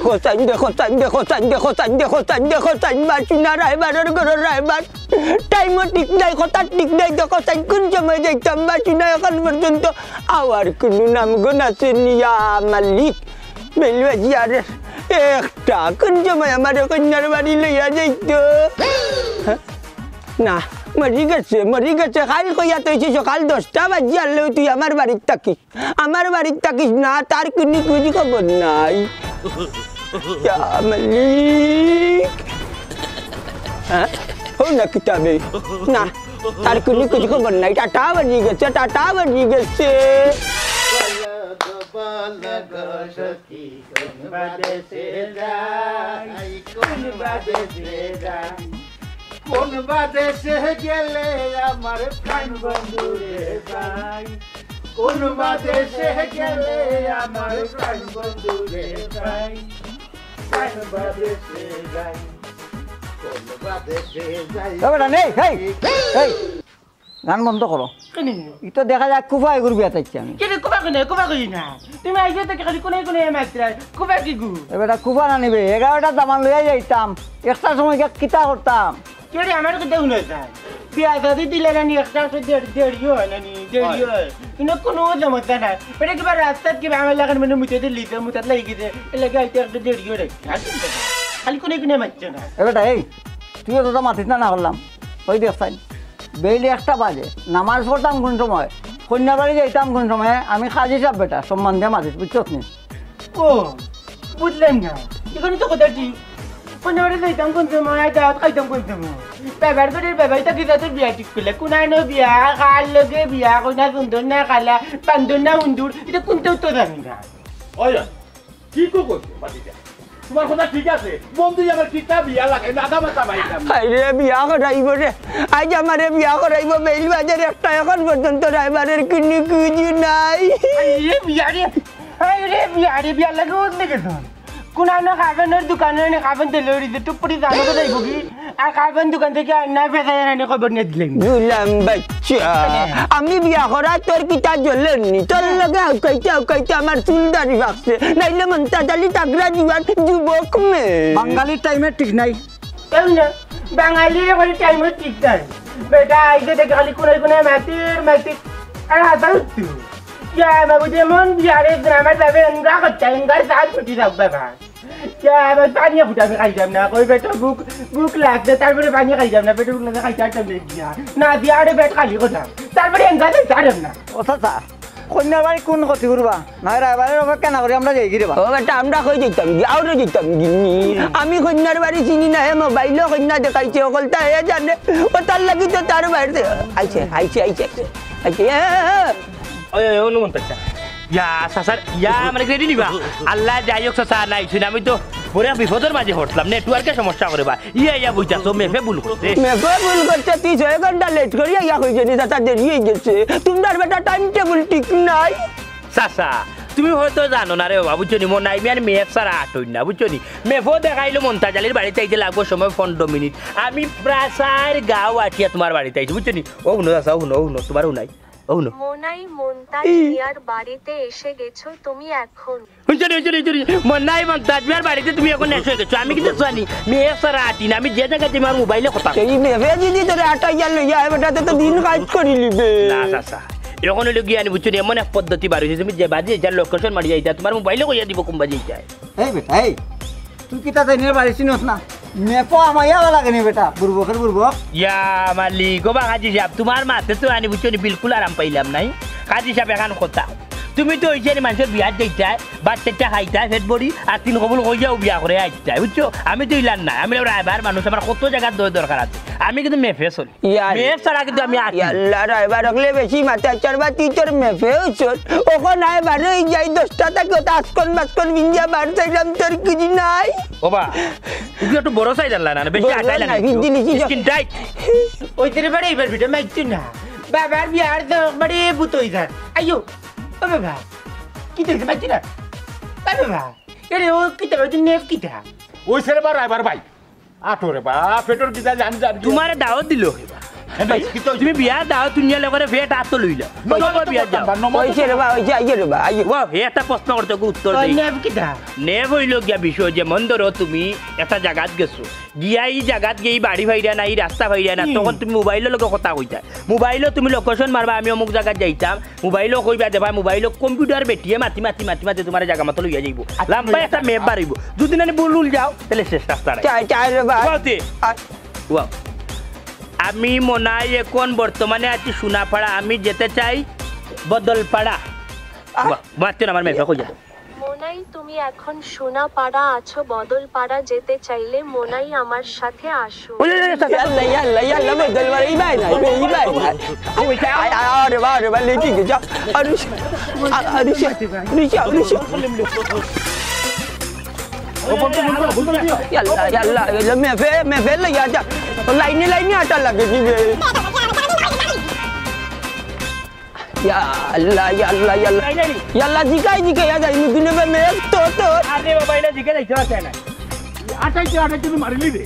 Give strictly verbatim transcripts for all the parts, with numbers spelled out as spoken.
দেখো চাইন, দেখো চাইন, দেখো চাইন, দেখো চাইন, দেখো চাইন, দেখো চাইন, বাসুনা রায়বারর ঘরর রায়বার। টাইমও ঠিক নাই, কথা ঠিক নাই, দেখো চাইন, কোন সময় যাইতাম, বাসুনা এখন পর্যন্ত আওয়ার কোনো নাম গন্ধ আছে নি, ইয়া মালিক। বেলু আজি আর একটা, কোন সময় আমারে কইন্যার বাড়ি লইয়া যাইতো? হ্যাঁ? না, মরি গেছে, মরি গেছে। কাইল কইয়া থইছি সকাল দশটা বাজি আনলেও তুই আমার বাড়িত থাকিস। আমার বাড়িত থাকিস না, তার কুনু খুঁজ খবর নাই। ইয়া মালিক। হ্যাঁ? হো না কিতাবে? না, তার কুনু খুঁজ খবর নাই। টাটা বাজি গেছে, টাটা বাজি গেছে। কোন বাদেশে গেলে আমার প্রাণ বন্ধু রে ভাই, কোন বাদেশে গেলে আমার প্রাণ বন্ধু রে ভাই, কোন বাদেশে যাই, কোন বাদেশে যাই। এ বেটা, নেই, হেই, হেই, গান বন্ধ করো। কেনে? ই তো দেখা যায় কুফা এগুর বিয়া চাইছি আমি। কেনে কুফা কেনে? কুফা কই না। তুমি আইছো তো খালি কোনে কোনে মাত্রা। কুফা কি গু? এ বেটা, কুফা না নিবে। এগারোটা দামান লইয়া যাইতাম। একটা সময় গিয়া কিতা করতাম? কেরে আমার কথা হুনো চাই। বিয়া শাদি দিলে নানি একটা আছে দেরি, দেরি হয় নানি, দেরি হয়। কিন্তু কোনো সমস্যা নাই। বেটা কিবা রাস্তাত কিবা আমার লাগান মানে মুতে দিলি তো মুতাত লাগি গেছে। এর লাগি আইতে একটু দেরি হয়। খালি কোনে কোনে মাত্রা না। এ বেটা, এই, তুইও তো মাতিস না, না করলাম। ওই দেখ চাইন। বেইলি একটা বাজে, নামাজ পড়তাম কোন সময়, কইন্যার বাড়ি যাইতাম কোন সময়, আমি কাজী সাব বেটা, সম্মান দিয়া মাতিস, বুঝছস নি? ও, বুঝলাম না। এখানে তো কথা ঠিক। কইন্যার বাড়ি যাইতাম কোন সময়, আর দাওয়াত খাইতাম কোন সময়? বাবার ঘরের বাবাই তো কিতা তোর বিয়া ঠিক করলে। কোনানো বিয়া, কার লগে বিয়া, কইন্যা সুন্দর না কালা, বান্দর না উন্দুর, ইতা কুনটাও তো জানি না। ওই, ওই, কি কো কইছো, ভাতিজা? তোমার কথা ঠিক আছে, বন্ধু আমার কিতা বিয়া লাগে, নাদা মাথা ভাই। আরে বিয়া করাইবো রে, আইজ আমারে বিয়া করাইবো, বেইল বাজার একটা, এখন পর্যন্ত রায়বারের কুনু খুঁজ নাই। আরে বিয়া রে, আরে বিয়া রে, বিয়া লাগে ওর লেগে শোন। কোনানো কাফেনর দোকানো এনে কাফেন তেলে উড়িতে টুপুরি জানো তো যাইবো কি? আর কাফেন দোকান থাকি আইনা ফেসাই আনি খবর নিয়া দিলাম। গুলাম বাচ্চা, আমি বিয়া করা তোর কিতা জ্বলের নি? তোর লগে হাউকাইতে হাউকাইতে আমার চুল দাড়ি পাকছে। নাইলে মন্তাজ আলি তাগড়া জুয়ান যুবক মেয়ে। বাঙালির টাইমের ঠিক নাই। কেউ না, বাঙালির এখন টাইমের ঠিক নাই। বেটা আইছে দেখে খালি কোনায় কোনায় মাতির মাতির। আর হাতা উঠতু। ইয়া বাবু যেমন বিয়ারে গ্রামের যাবে এঙ্গা করতে এঙ্গার সাত ফুটি যাও বাবা। ইয়া, আমি পানি ফুটা আমি খাইতাম না, কই পেটো ভুক, ভুক লাগছে, তারপরে পানি খাইতাম না, পেটো ভুক লাগছে, খাইতে পারতাম না, গিয়া। না, দিয়া আরে পেট খালি করতাম, তারপরে এঙ্গা যাইতে পারতাম না। ও চাচা, কইন্যার বাড়ি কোন ক্ষতি করবা? নয় রায়বারের অপেক্ষা না করি আমরা যাই গিরে বা। ও বেটা, আমরা কই যাইতাম গি, আউরে যাইতাম গি। আমি কইন্যার বাড়ি চিনি না, হে মোবাইলও কইন্যা দেখাইছে, অকলতা হে জানে। ও তার লাগি তো তার বাড়িতে আইছে, আইছে, আইছে, আইছে। এ, এ, এ। ওই, ওই, অনুমন তো একটা। ইয়া, চাচার, ইয়া, মানে কি রেডি নিবা? আল্লাহ, যাই হোক, চাচা, নাই, শুনে আমি তো বড় বিপদর মাঝে পড়লাম, নেটওয়ার্কে সমস্যা করে বা। ইয়া, ইয়া, বুঝা, তো মেফে ভুল করছে। মেফে ভুল করছে, তুই ছয় ঘন্টা লেট করিয়া ইয়া কইছে নি, চাচা, দেরি হয়ে গেছে। তোমরার বেটা টাইম টেবিল ঠিক নাই। চাচা, তুমি হয়তো জানো না রে বাবা, বুঝছো নি? মনাই মিয়ার মেফ ছাড়া আট হইন না, বুঝছো নি? মেফও দেখাইলো মন্তাজ আলীর বাড়িতে আইতে লাগবো সময় পনেরো মিনিট। আমি প্রায় চার গাঁও আটিয়া তোমার বাড়িতে আইছি, বুঝছো নি? ও হুনো চাচা, ও হুনো, ও হুনো, তোমার হুনাই। ও হুনো। মনাই মন্তাজ মিয়ার বাড়িতে এসে গেছো তুমি এখন। হুনছো নি, হুনছো নি, হুনছো নি? মনাই মন্তাজ মিয়ার বাড়িতে তুমি এখন এসে গেছো। আমি কিন্তু জানি, মেফ ছাড়া আটি না। আমি যে জায়গায় তুমি আমার মোবাইলে কথা। এই মেফে যদি তোরে আটাইয়া লইয়া আয় বেটা, তে তো দিন কাজ করি লিবে। না, চাচা। এখন হইলো গিয়া আনি, বুঝছো নি? এমন এক পদ্ধতি বার হইছে, তুমি যে বাজে যার লোকেশন মারি যাইতা, তোমার মোবাইলে কইয়া দিব কোন বাজে যাইতা। এই বেটা, এই, তুই কিতা তাইনর বাড়ি চিনস না? মেফও আমাইয়া লাগে নি বেটা, বুরবকের বুরবক। ইয়া মালিক, ও বা কাজী সাহেব, তোমার মাতে তো আনি, বুঝছো নি, বিলকুল আরাম পাইলাম নাই। কাজী সাহেব, এখান কথা। তুমি তো ওই যে মানুষের বিয়াত যাইতায়, বাচ্চাটা খাইতায়, পেট ভরি, আর তিন কবুল কইয়াও বিয়া করে আইতায়, বুঝছো? আমি তো ইলান না, আমি রায়বার মানুষ, আমার কত জায়গার দই দরকার আছে। আমি কিন্তু মেফে চলি। ইয়ার মেফ ছাড়া কিন্তু আমি আটি। ইয়াল্লা, রায়বার হকলে বেশি মাথা চড়বা, তুই তোর মেফে উচর। ওখান আয় বারো, এই যাই দশটা থাকি, ওটা আসকন বাসকন বিঞ্জা বার চাইলাম, তোর কিছু নাই। ও বা, তুই একটু বড় সাইজ আনলা না, বেশি বড় আটাই না, লাগে। ভিজি লিখি যাও। Skin tight. ওই তোর বাড়ি এবার ভিডিও মাইকছি না। বাবার বিয়ার তো একবারে ভূত হয়ে যান। আইয়ো, ও বাবা, কি দেখতে পাচ্ছি না? বাবা, এরে ও কিতা ভাই, তুই নেফ কিতা? ওই ছেলে বা রায়বার ভাই। আটো রে বা, পেটর কিতা জান জান। তোমারে দাওয়াত দিল কে বা? তুমি বিয়া দাও, দুনিয়া লোকরে ফেট আতো লইলা। নমস্কার, বিয়া দাও। নমস্কার। ওই যে রে বা, ওই যে, আইয়ে রে বা, আইয়ে। ও, হে একটা প্রশ্ন করতে, ওকে উত্তর দেই। নেব কিতা? নেব অইলো গিয়া বিষয়, যেমন ধরো তুমি একটা জাগাত গেছো, গিয়া ই জাগাত গিয়া ই বাড়ি পাইরা না, ই রাস্তা পাইরা না, তখন তুমি মোবাইলর লগে কথা কইতা। মোবাইলো তুমি লোকেশন মারবা, "আমি অমুক জাগাত যাইতাম", মোবাইলো কইবা, "দে ভাই, মোবাইলো কম্পিউটার বেটিয়ে মাতি, মাতি, মাতি, মাতি তোমার জাগা মতো লইয়া যাইবো।" লাম্বা একটা ম্যাপ বাড়াইবো। যদি না ভুল উল যাও, তাহলে শেষ রাস্তা নাই। চাই, চাই রে ভাই। ওয়াও তে। আ- ওয়াও। আমি মনাই এখন বর্তমানে আছি সোনাপাড়া, আমি যেতে চাই বদলপাড়া। আ- ওয়াও, মারতে না, আমার ম্যাপে কই যাবো? মনাই, তুমি এখন সোনাপাড়া আছো, বদলপাড়া যেতে চাইলে মনাই আমার সাথে আসো। ওই, ওই, ওই, ওই, ইয়াল্লা, ইয়াল্লা, ইয়াল্লা, বদলপাড়া, ই ভাই না, ই ভাই না। আয়, আয়, আরে বাবা, আরে বাবা, লেটি গেছে। আরে, আরে, আরে, আরে, ইয়াল্লা, ইয়াল্লা, ইয়াল্লা, ম্যাপে, ম্যাপে লইয়া যা। লাইনে, লাইনে আটা লাগে দিবে। ইয়াল্লা, ইয়াল্লা, ইয়াল্লা। নাই, নাই, নাই। ইয়াল্লা, জিকাই, জিকাই, ইয়া যাই, মুদিনে বা মেঘ তো, তো। আরে বাবা, এটা জিকাই যাইতে পারছে না। আটাইতে, আটাইতে তো মারিলি রে।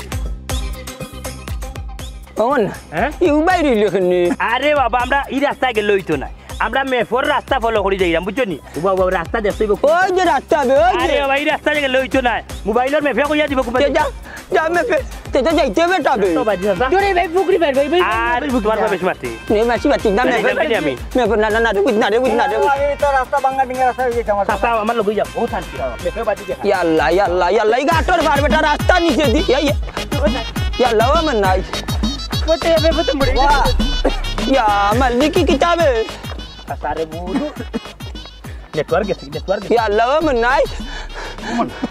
অমন না। হ্যাঁ? ই উবাই রইল এখানে। আরে বাবা, আমরা ই রাস্তায় গেলে অইতো না। আমরা ম্যাপর রাস্তা ফলো করি যাইরাম, বুঝছো নি? উবা, উবা, রাস্তা দেখতে অইবো। ওই যে রাস্তা হবে, ওই যে। আরে বাবা, ই রাস্তায় গেলে অইতো না। মোবাইলর ম্যাপে কইয়া দিব, তে যা, যা ম্যাপে। তে তো যাইতে হবে তবে। তো বাজি দাদা। জোরে ভাই, ফুকরি ভাই, ভাই, ভাই, আর ভাই, ফুকরি তোমার ভাই। বেশি মাতি। নে, বেশি মাতি, না, না, ম্যাপে। যাবি নি আমি? ম্যাপে, না, না, না, রে, বুঝ না, রে, বুঝ না, রে। আমি তো রাস্তা ভাঙ্গা ডিঙ্গা রাস্তা হয়ে যেতে আমার। চাচা, আমার লগে যাও, ও শান্তি। ম্যাপে বাজি দে। ইয়াল্লা, ইয়াল্লা, ইয়াল্লা, ই গাটর ভার বেটা রাস্তা নিচে দি, ইয়া, ইয়া। ইয়াল্লা, ও আমার নাই। কোথায় যাবে, কোথায় মরে যাবে? ইয়া, আমার লিখি কিতাবে। চাচা রে, বুঝু। নেটওয়ার্ক গেছে, নেটওয়ার্ক গেছে। ইয়া আল্লাহ, ও মন নাই।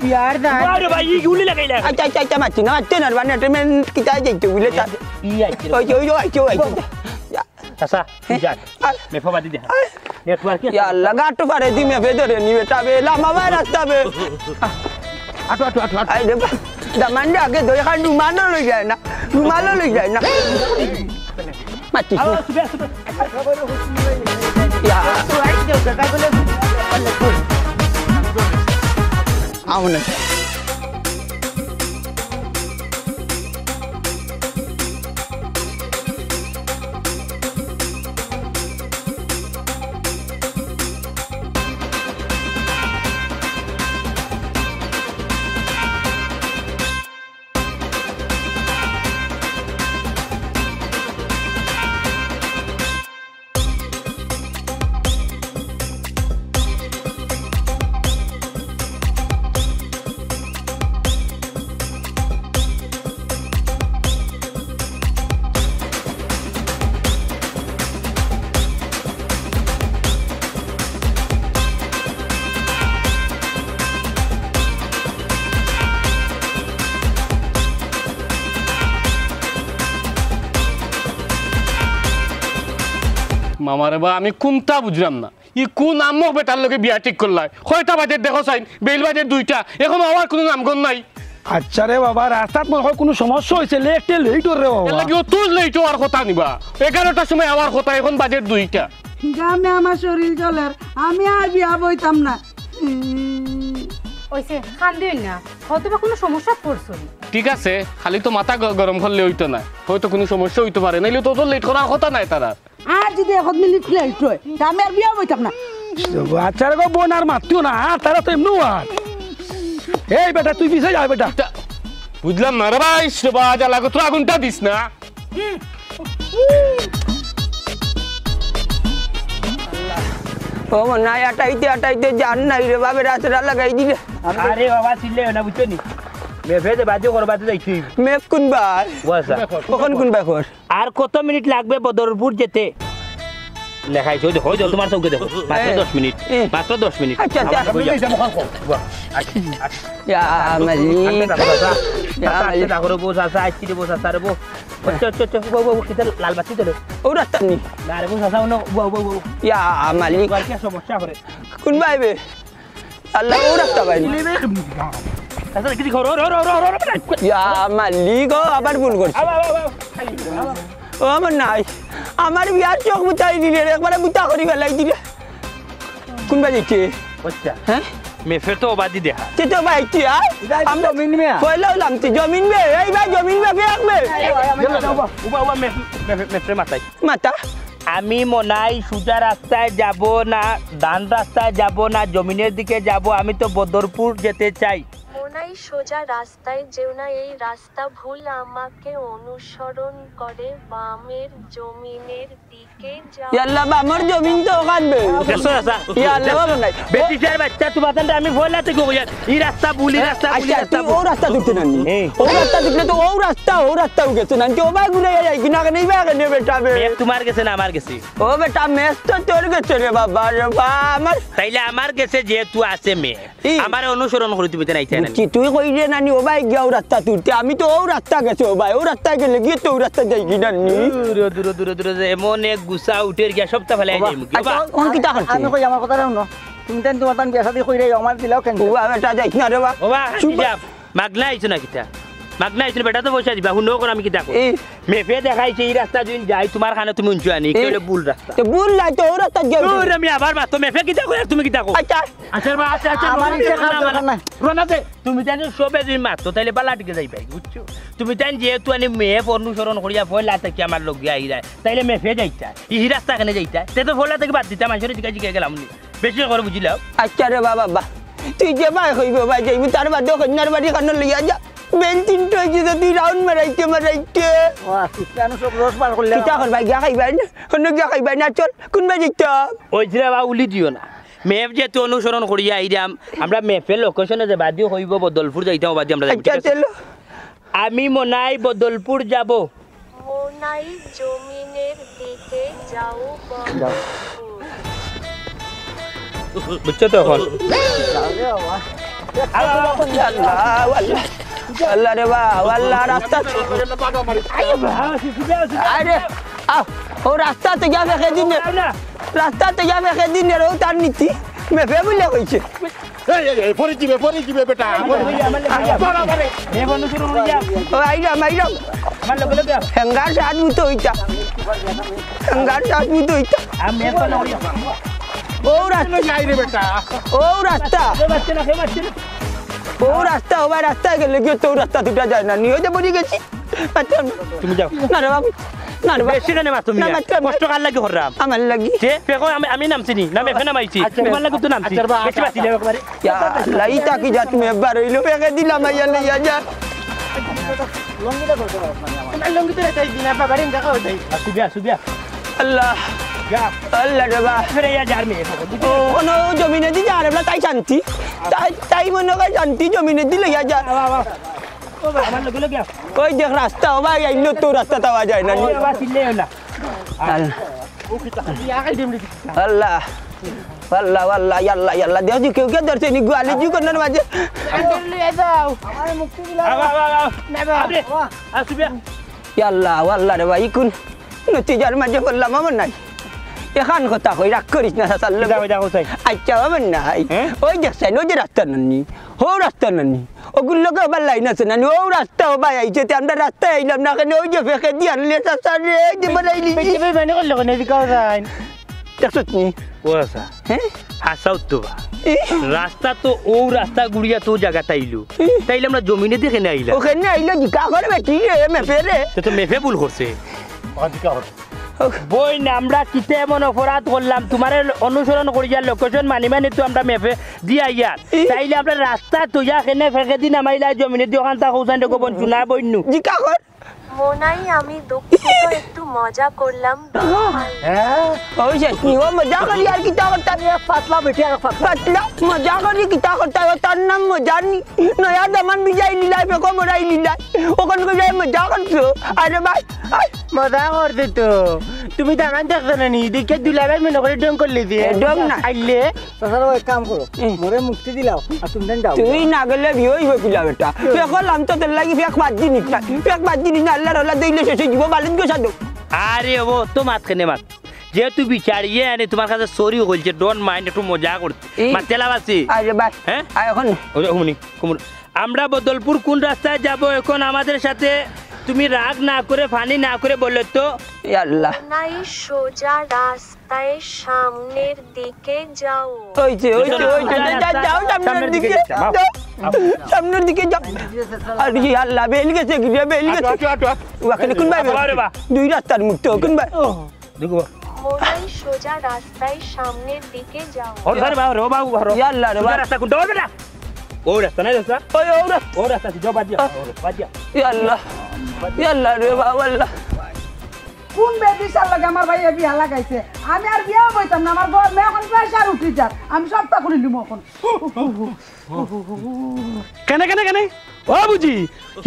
ইয়ার দা। আরে ভাই, ই গুলি লাগাইলা। আচ্ছা, আচ্ছা, আচ্ছা, মারছি না, মারছি না, মানে, এটা মেন কিতা যাইতে বলে তা। ই আইছে। ওই যে, ওই যে, ওই যে, ওই যে। চাচা, তুই যা। আর ম্যাপে বাজি দে। নেটওয়ার্ক কি? ইয়া আল্লাহ, গাটো ফাড়ে দি ম্যাপে ধরে নিবে, তবে লামা ভাই রাস্তা বে। আটো, আটো, আটো, আটো। আই রে বা, দামান্ডে আগে ধরে খান রুমালও লই যায় না, রুমালও লই যায় না। মাতিস না। ইয়া। আও না। মামারে বা, আমি কুনতা বুঝলাম না। ই কুন আম্মক বেটার লগে বিয়া ঠিক করলায়? কয়টা বাজে দেখো চাইন, বেইল বাজে দুইটা, এখনো আওয়ার কুনু নামগন্ধ নাই। আচ্ছা রে বাবা, রাস্তাত মনে হয় কুনু সমস্যা অইছে, লেটে লেট অর রে বাবা। এর লাগি অত লেট অওয়ার কথা নি বা, এগারোটার সময় আওয়ার কথা, এখন বাজে দুইটা। গামে আমার শরীর জ্বলের, আমি আর বিয়া বইতাম না। অইছে, কান্দিও না, হয়তো বা কুনু সমস্যাত পড়ছো। ঠিক আছে, খালি তো মাথা গ-, গরম করলে অইতো না, হয়তো কুনু সমস্যা অইতো পারে, নাইলে তো অত লেট করার কথা নায় তারার। আর যদি এক মিনিট লেট অয়, তে আমি আর বিয়া বইতাম না। আচ্ছা রে গো, বোন আর মাতিও না, আর তারা তো এমনেউ আর। এই বেটা, তুই পিছে যা বেটা। বুঝলাম না রে ভাই, রে বা, জ্বালা গো, তোরা আগুনটা দিস না। ও মনাই, আটাইতে আটাইতে জান নাই রে বা, বেটা, তোরা লাগাই দিলে। আরে বাবা, চিল্লাইও না, বুঝছো নি? ম্যাপে যে বাজে করো, বাজে যাইছি। ম্যাপ কুনবায়? ও আচ্ছা। কখন কুনবায় কর? আর কত মিনিট লাগবে বদরপুর যেতে? লেখাইছে, ওই দেখো, ওই দেখো, তোমার চোখে দেখো। মাত্র এ, দশ মিনিট। এ। মাত্র দশ মিনিট। আচ্ছা, আচ্ছা। আমার বই যাও। বাহ, আচ্ছা, আচ্ছা। ইয়া মালিক। আচ্ছা, দেখো, চাচা। ইয়া চাচা, আচ্ছা, মালিক। দেখো রে বউ, চাচা, আইছি রে বউ, চাচা রে বউ। আচ্ছা, আচ্ছা, আচ্ছা, বউ, বউ, বউ, কিতা লাল বাতি জ্বলে? ও রাস্তা নি। না রে বউ, চাচা, অন্য, বউ, বউ, বউ। ইয়া মালিক। আর কি সমস্যা করে? কুনবায় বে? আল্লাহ, ও রাস্তা পাইনি। আচ্ছা, কি দেখো? রো, রো, রো। ইয়া মালিক, ও আবার ভুল করছি। আবার, আবার, আবার। ও আমার নাই, আমার বিয়ার চোখ বুতাই দিলে রে, একবারে বুতা করি ফালাই দিলে। কুনবায় যাইতে? আচ্ছা। হ্যাঁ? মেফে তো অবাদি দেখা। তে তো ভাই, তুই আয়। ইটা আমি জমিন মিয়া। কইলাম তুই জমিন বে, এই ভাই জমিন বে, কে রাখবে? উবা, উবা, মেফ-, মেফ-, মেফরে মাতাই। মাতা। আমি মনাই সোজা রাস্তায় যাব না, ডান রাস্তায় যাব না, জমিনের দিকে যাব, আমি তো বদরপুর যেতে চাই। মনাই সোজা রাস্তায় যেও না, এই রাস্তা ভুল, আমাকে অনুসরণ করে বামের জমিনের দিকে যাও। ইয়াল্লা, বামর জমিন তো কাটবে। দেখছো চাচা? ইয়াল্লা, বাবা নাই। বেটিটার বাচ্চা, তোমার তানরে আমি ফয়লা থাকি কইয়ার। ই রাস্তা ভুল, ই রাস্তা ভুল, ই আচ্ছা, রাস্তা তুই ভুল। ও রাস্তা ঢুকতে নানি। এই। ও রাস্তা ঢুকলে তো ও রাস্তা, ও রাস্তাও গেছে নানি। ও ভাই ঘুরে যাই, কিনা কেন, এই ভাই কেন বেটা বে? মেফ তোমার গেছে না আমার গেছে? ও বেটা, মেফ তো তোর গেছে রে বাবা, রে বাবা, আমার তাইলে আমার গেছে যেহেতু আছে মেফ, ই। আমারে অনুসরণ করি তুমি তাইন আইতায় নানি। বুঝছি, তুই কইরে নানি, ও ভাই গিয়া ও রাস্তা তুলতে, আমি তো ও রাস্তা গেছে, ও ভাই, ও রাস্তা গেলে গিয়া তো ও রাস্তা যাই কি নানি। দূরে, দূরে, দূরে, দূরে, যে এমন এক গুছা উঠের গিয়া সবটা ফেলাই ও বা, যাইমু কি, ও বা। আচ্ছা, অন কিতা করতে? আমি কই, আমার কথা হুনো। তুমি তাইন তোমার তান বিয়া শাদি কইরে, আমার দিলাও কেন? ও বাবা, বেটা যাইস না রে বা। ও বা, চুপ। হিজাব। মাগনা আইছো না কিতা? মাগনা আইছো না, বেটা তো পয়সা দিবা, হুনো কর আমি কিতা কই। এই। মেফে দেখাইছে ই রাস্তা যুদি যাই, তোমার কানে তুমি হুনছো আনি, এই। কেউ ভুল রাস্তা। তো ভুল নাই তো, ও রাস্তা যাও। দূর, আমি আবার মাতো, মেফে কিতা কই আর তুমি কিতা কও? আচ্ছা। আচ্ছা, বা, আচ্ছা, আচ্ছা, আমার রওনা ইচ্ছা দে, খাওয়া রওনা দরকার দে। নাই। রওনা দে। তুমি তাইন সবে যুদি মাতো, তাইলে বালা দিকে যাইবায়, বুঝছো? তুমি তাইন যেহেতু আনি মেফ অনুসরণ করিয়া ফয়লা থাকি আমার লগে আইরায়, তাইলে মেফে যাইতায়। ই রাস্তা কেনে যাইতায়? তে তো ফয়লা থাকি বাদ দিতাম, মানষরে জিকাই জিকাই গেলাম নি। বেশি করে বুঝিলাও। আচ্ছা রে বাবা, বা। তুই যে ভাই কইবে, ভাই যাইবি, তার বাদে কন্যার বাড়ি খানো লইয়া যা। বেঞ্চিন তো হইছে তো তুই রাউন্ড মারাইতে মারাইতে। ও, আজকে আমি সব রস বার করলাম। কিতা করবায়, গিয়া খাইবায় না? অন্য গিয়া খাইবায় না, চল, কোন বাড়ি যাইতাম? ওই যে বাবা, উলি দিও না। মেফ যেহেতু অনুসরণ করিয়া আইরাম, আমরা মেফের লোকেশনে যে বাদিও কইবো, বদলপুর যাইতাম, বাদে আমরা যাইতাম, আচ্ছা, ঠিক আছে? চলো। আমি মনাই বদলপুর যাব। মনাই জমিনের দিকে যাও, যাও। বদলপুর। বুঝছো তো এখন? আল্লাহ, আল্লাহ। আল্লাহ রে বা, আল্লাহ, রাস্তা। আরে, আহ, ও রাস্তা তো গিয়া ফেকে দিন রে। রাস্তা তো গিয়া ফেকে দিন রে, ও তার নীতি। মেফে বুলে কইছে। এই, এই, এই, পড়ে যাবে, পড়ে যাবে বেটা। আমার লগে, আমার লগে। বাবা রে। এ বন্ধু, শুরু হয়ে যা। ও, আইলাম, আইলাম। আমার লগে লগে। হেঙ্গার সাত মুতো হইতা। হেঙ্গার সাত মুতো হইতা। আমি এখন হইয়া। ও রাস্তা। যাই রে বেটা। ও রাস্তা। কেউ মারছে না, কেউ মারছে না। ও রাস্তা, ও ভাই, রাস্তায় গেলে গিয়া তো রাস্তা দুটা যায় না, নিয়ে যে বলি গেছি। আচ্ছা, তুমি যাও। না রে বাবু, না রে বাবু। বেশি কেনে মাতো মিয়া? না, মাততাম না। কষ্ট কার লাগি করলাম? আমার লাগি। কে? ফেকো আমি, আমি নামছি নি? না, মেফে নামাইছি। আচ্ছা, তোমার লাগি তো নামছি। আচ্ছা, বা, বেশি আচ্ছা, বাঁচি যাবে একবারে। ইয়া আল্লাহ, ইতা কি জাত মেম্বার হইলো? ফেকে দিলাম, আইয়া লইয়া যা। লুঙ্গিটা ধরতে পারো না, আমার। তোমার লুঙ্গি তো এটাই দিন, আপনার বাড়ি দেখা হয়ে যায়। আসু বিয়া, আসু বিয়া। আল্লাহ। যা। আল্লাহ রে বা। ফিরে ইয়া যার মেয়ে। ও, কোনো জমিনে দি যার, আমরা তাই শান্তি। তাই, তাই মনে হয় শান্তি, জমিনে দি লইয়া যা। বাবা, বাবা। ও ভাই, আমার লগে লগে আও। ওই দেখ রাস্তা, ও ভাই, এই নতুন রাস্তা তাওয়া যায় না। ওই বাবা, চিল্লে না। আল্লাহ। আল্লাহ। আল্লাহ, আল্লাহ, আল্লাহ, আল্লাহ। দেখো, কেউ কেউ ধরছে নি, গোয়ালি জি কর্নার মাঝে। আন্দর লইয়া যাও। আমার মুক্তি দিলা। আও, আও, আও, আও। না, বাবা। আপনি। আসু বিয়া। ইয়া আল্লাহ, ও আল্লাহ রে ভাই, কোন নতিজার মাঝে পড়লাম আমার নাই। এখান কথা কই, রাগ করিস না, চাচার লগে। যাও, যাও, যাও। আচ্ছা, আমার নাই। হ্যাঁ? ওই দেখছেন, ওই যে রাস্তা নানি, হো রাস্তা নানি। ওগুর লগে আবার লাইন আছে নানি, ও রাস্তা ও ভাই আইছে, তে আমরা রাস্তায় আইলাম না, কেন ওই যে ফেকে দিয়ে আনলে, চাচা রে, এই যে বানাইলি। বেটি বেটি মানে করলো কেন, এদিকে আও যাইন। দেখছত নি? ও আচ্ছা। হ্যাঁ? আচ্ছা, উত্তর বা। এ? রাস্তা তো ও রাস্তা ঘুরিয়া তো জায়গা তাইলো। এ? তাইলে আমরা জমিনে দেখে না আইলাম। ওখানে আইলো কি? কাকর বেটি রে, মেফে রে। তো, তো মেফে ভুল করছে। ওখান থেকে আবার। বইন, আমরা কিতা এমন অপরাধ করলাম? তোমারে অনুসরণ করিয়া লোকেশন মানি মানি তো আমরা মেফে দিয়া ইয়ার। ই। তাইলে আমরা রাস্তা তুইয়া কেনে ফেকে দিন আমাইলা জমিনে দি ওখান তা কৌশান দেখো বঞ্চু না বইন্নু। জি কাকর। মনাই, আমি দুঃখিত, একটু মজা করলাম। হ্যাঁ? ওই শেষ নি, ও মজা করি আর কিতা করতাম? এ পাতলা বেটি আর পাতলা। পাতলা, মজা করি কিতা করতাম? ও তার নাম মজা নি। নয়া দামান বিজাই লিলাই, বেগম ওরাই লিলাই। ওখান করে যাই মজা করছো। আরে ভাই, আই। মজা করছে তো। তুমি দামান দেখছো না নি? দেখে দুলাভাই মনে করে ঢং করলে দিয়ে। এ, ঢং না। আইলে। চাচারা এক কাম করো, এ। মোরে মুক্তি দিলাও, আর তুমি দেন যাও। তুই না গেলে বিয়ে হইব কিলা বেটা? তুই এখন লাম তো তোর লাগি ফেক বাদ দিনিস না, ফেক বাদ দিনিস না, আল্লাহর আল্লাহ দিলে শেষে জীব বালিন গো সাধু। আরে ও তো মাত কেনে মাত, যেহেতু বিচারিয়ে আনে তোমার কাছে সরি হইছে, don't mind, একটু মজা করতে। এই। মাতেলা বাসি। আরে ভাই, হ্যাঁ? আয় এখন। ওই যে হুমনি, কুমুর। আমরা বদলপুর কোন রাস্তায় যাব? এখন আমাদের সাথে তুমি রাগ না করে, ফানি না করে বলো তো। ইয়া আল্লাহ। নাই সোজা রাস্তায় সামনের দিকে যাও। ওই যে, ওই যে, ওই যে, যা, যা, যা, যাও সামনের দিকে। যাও, সামনের দিকে যাও। আরে ইয়া আল্লাহ, বেল গেছে, গিয়া বেল গেছে। আটো, আটো, আটো। ওখানে কোন ভাই? বাবা রে বা। দুই রাস্তার মুক্ত, কোন ভাই? দেখো। মনাই সোজা রাস্তায় সামনের দিকে যাও। ও ঘরে বাবা রে, ও বাবু ঘরে। ইয়া আল্লাহ রে সোজা বাবা। রাস্তা কোনটা? ওর বেটা। ও রাস্তা নাই রাস্তা। ওই, ও রাস্তা। ও রাস্তা, যাও বাদ দিয়া। ও, বাদ দিয়া। ইয়া আল্লাহ। ইয়া আল্লাহ রে বাবা, আল্লাহ। কোন বেবিচার লগে আমার ভাইয়ে বিয়া লাগাইছে? আমি আর বিয়া বইতাম না, আমার ঘর মে এখন প্রেশার উঠি যার, আমি সবটা খুলি লিমু এখন। কেনে, কেনে, কেনে? ও বুঝি,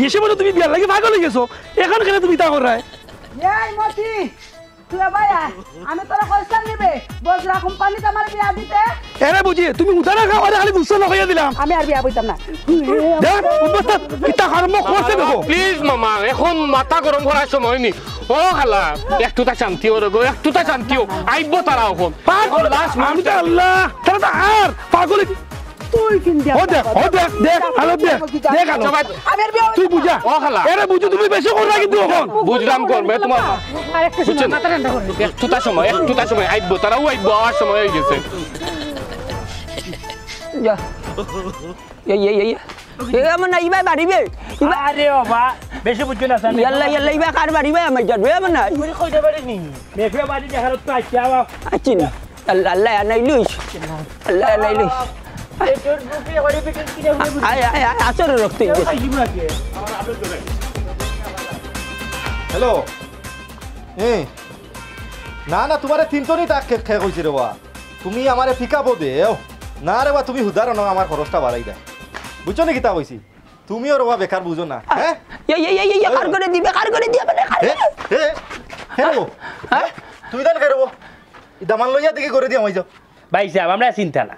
এসে বলো তুমি বিয়ার লাগি পাগল অই গেছো, এখন কেনে তুমি তা করায়? এই মতি, তুই ভাই আয়, আমি তোরা কইছিলাম নিবে, বজরা কোম্পানিত আমার বিয়া দিতে। এরে বুঝি, তুমি উদারা খাও, আরে খালি বুঝছো না কইয়া দিলাম। আমি আর বিয়া বইতাম না। দেখ, অবস্থা কিতা কর্ম করছে দেখো। প্লিজ মামা, এখন মাথা গরম করার সময় নি। ও খালা, একটু তা শান্তি অও রে গো, একটু তা শান্তি অও। আইবো তারা এখন। পাগল, এখন লাস্ট আমি তো মুহূর্তে। আল্লাহ, তারা তো আর পাগল। তুই কিন্তু ও দেখ, ও দেখ, দেখ, আলো দেখ, দেখ আলো। আচ্ছা, ভাই। আমি আর বিয়া তুই বুঝা। ও খালা। এরে বুঝো, তুমি বেশি করে রাখি দিও এখন। বুঝলাম কোন, ভাই, তোমার আর একটু সময়, বুঝছেন? মাথা ঠান্ডা করে। একটু তা সময়, একটু তা সময়। আইবো, তারাও আইবো, আওয়ার সময় অই গেছে। যা। এই, এই, এই। এ, আমার না, ইবায় বাড়িবে। ইবা- আরে বাবা, বেশি বুঝছো না, স্যার। ইয়াল্লা, ইয়াল্লা, ইবা কার বাড়িবে? আমার জান, এ, আমার না। তুই কইতে পারিস নি? মেফে বাড়ি দেখার তো আইছে, আবার। আচ্ছা না। আল্লাহ, আল্লাহ, আনাই লইস। আল্লাহ, আনাই লইস। এই তোর বুকে ওরে বেটে কিনে উড়ে বুঝে। আয়, আয়, আয়, আসর রক্ত। কেউ খাইলি বুড়াকে। হ্যালো। এ, না, না, তোমারে তিনজনই তাক খে-, খে কইছি রে বা। তুমি আমারে পিক আপও দেও। না রে বা, তুমি হুদার না, আমার খরচটা বাড়াই দেও। বুঝছো নি কিতা কইছি? তুমিও রে বা বেকার বুঝো না, হ্যাঁ? এই, এই, এই, এই, কার করে দিবে, কার করে দিবে, মানে, কার এ, করে? এ, হে রে বা। হ্যাঁ? তুমি তাহলে কে রে বা? এই দামান লইয়া দেখি করে দিয়া মাই যাও। ভাই সাহেব, আমরা চিন্তা না।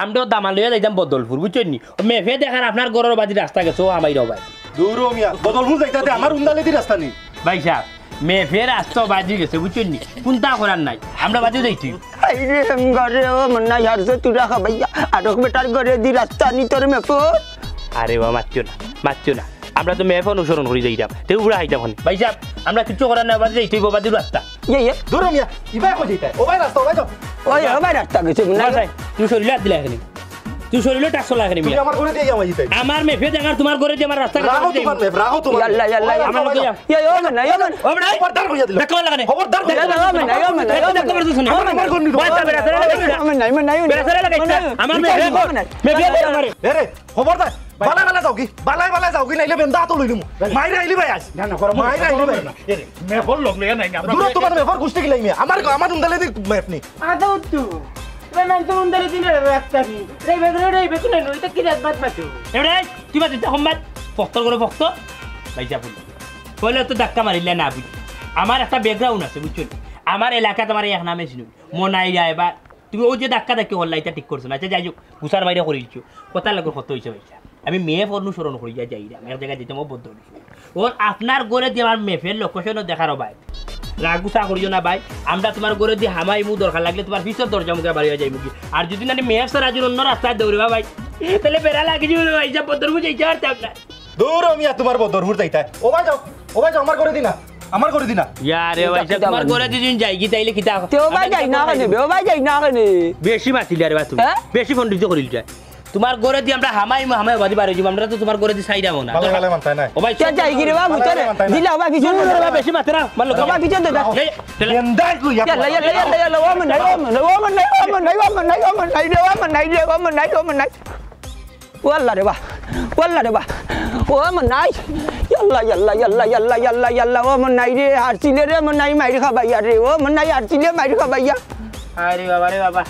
আমরাও দামান লইয়া যাইতাম বদলপুর, বুঝছেন নি? ও মেফে দেখার আপনার ঘরর বাদি রাস্তা গেছে, ও আমাইরাও ভাই। দূর ও মিয়া, বদলপুর যাইতাতে আমার উন্দালেদি রাস্তা নি। ভাই সাহেব, মেফে রাস্তা বাদি গেছে, বুঝছেন নি? কুন্তা করার নাই, আমরা বাদি যাইতে। আরে, এম ঘরে ও মনাই হারছে তুরা খাবাইয়া, আরক বেটার ঘরেদি রাস্তা নি তোর মেফর। আরে বা, মাতিও না, মাতিও না। আমরা তো মেফ অনুসরণ করি যাইরাম, তেউ বুড়া খাইতাম খানি। ভাই সাহেব, আমরা কিচ্ছু করার না, বাদি যাইতে অইবো, বাদি রাস্তা। ইয়ে, ইয়ে। দূর মিয়া, ইবায় কই যাইতায়? ও ভাই রাস্তা, ও ভাই যাও। ওই, ও ভাই রাস্তা গেছে, মনাই। ভাই, তুই শরীরে হাত দিলা এখানে। তুই শরীরে টাচ করলা এখানে, তুমি মিয়া। আমার ঘরেদি আমার যাইতায়। আমার মেফে দেখার তোমার ঘরেদি আমার রাস্তা রাখো তোমার মেফ, রাখো তোমার ইয়াল্লা, মেফ। ইয়াল্লা, ইয়াল্লা। আমার ঘরে যাও। ইয়ে, ও মনাই, ও মনাই। খবরদার কইয়া দিলাম। দেখো লাগানে। খবরদার কইয়া দিলাম। ইয়ে, ও মনাই, ও মনাই, ও মনাই। দেখো লাগানে। আমার ঘর নিল। ভাই, বেড়া, বেড়া, বেড়া। ও মনাই, মনাই, মনাই। বেড়া, বেড়া, বেড়া। আমার মেফে, মেফে, মেফে। এ রে, খবরদার। বালায় বালায় যাওগি, বালায় বালায় যাওগি, নাইলে বেন্দা তো লইলিমু। মাইর আইলি ভাই আজ। না, না, করো, মাইর আইলি ভাই। এ রে, মেফর লগ লইয়া নাই, আমরা দূর তোমার মেফর গুষ্টি কিলাই মিয়া। আমার, আমার উন্দালেদি মেফ নি। আদৌ তো। তোমার নাম তো উন্দালেদি রাস্তা নি। রে বেদরে, রে বেদরে, নইতে কি রাত বাদ মাতো? এবারে, তুই বাদ দিতে সম্বাদ। ফক্তর করে ফক্ত। ভাই যা বলি। কইলে তো ধাক্কা মারিলে না বুঝি। আমার একটা ব্যাকগ্রাউন্ড আছে, বুঝছো নি? আমার এলাকাত আমার এক নামে চিনি। মনাই যায় এবার। তুমি ওই যে ধাক্কা ধাক্কি করলা, এটা ঠিক করছো না। আচ্ছা, যাই হোক, গুছার বাইরে করে দিচ্ছ। কথা লাগবে কত হইছে ভাই? আমি মেফ অনুসরণ করি যাই, যাইরাম। এক জায়গায় যেতে আমার বদ্ধ হইছে। ওর আপনার ঘরেদি আমার মেফের লোকেশনও দেখারও ভাই। রাগ গুছা করিও না ভাই। আমরা তোমার ঘরেদি হামাইমু, দরকার লাগলে তোমার পিছর দরজা মুখে বাড়িয়া যাইমু কি। আর যদি না মেফ ছাড়া যদি অন্য রাস্তায় দৌড়বা ভাই, তাহলে বেড়া লাগি যাবে ভাই, যা বদরপুর যাইতে পারতাম না। দূর ও মিয়া, তোমার বদরপুর যাইতায়। ও ভাই যাও, ও ভাই যাও, আমার ঘরেদি না, আমার ঘরেদি না। ইয়ারে ভাই, তোমার ঘরেদি যদি যাই কি তাইলে কিতা? তে ও ভাই যাই না কেনে বে, ও ভাই যাই না কেনে? বেশি মাতিলে আরে ভাই তুমি। হ্যাঁ? বেশি পণ্ডিত করিল যায়। তোমার ঘরেদি আমরা হামাইমু, হামাই বাদি বাড়ি যাইমু, আমরা তো তোমার ঘরেদি চাইরামও না। বালা বালা মানতায় না। ও ভাই, কে যাই কি রে বাবু, তোরে? দিলা ও ভাই পিছন দে। বেশি মাতে না, মারলো। ও ভাই পিছন দে, যা। এই, চলে। বেন্দাই কই? ইয়াল্লা, ইয়াল্লা, ইয়াল্লা, ইয়াল্লা, ও মনাই, ও মনাই, ও মনাই, ও মনাই, ও মনাই, ও মনাই, ও মনাই, ও মনাই, ও মনাই। ও আল্লাহ রে বা, ও আল্লাহ রে বা, ও মনাই, ইয়াল্লা, ইয়াল্লা, ইয়াল্লা, ও মনাই রে, হারছিলে রে মনাই, মাইর খাবাইয়া রে, ও মনাই, হারছিলে মাইর খাবাইয়া। আরে বাবা রে বাবা,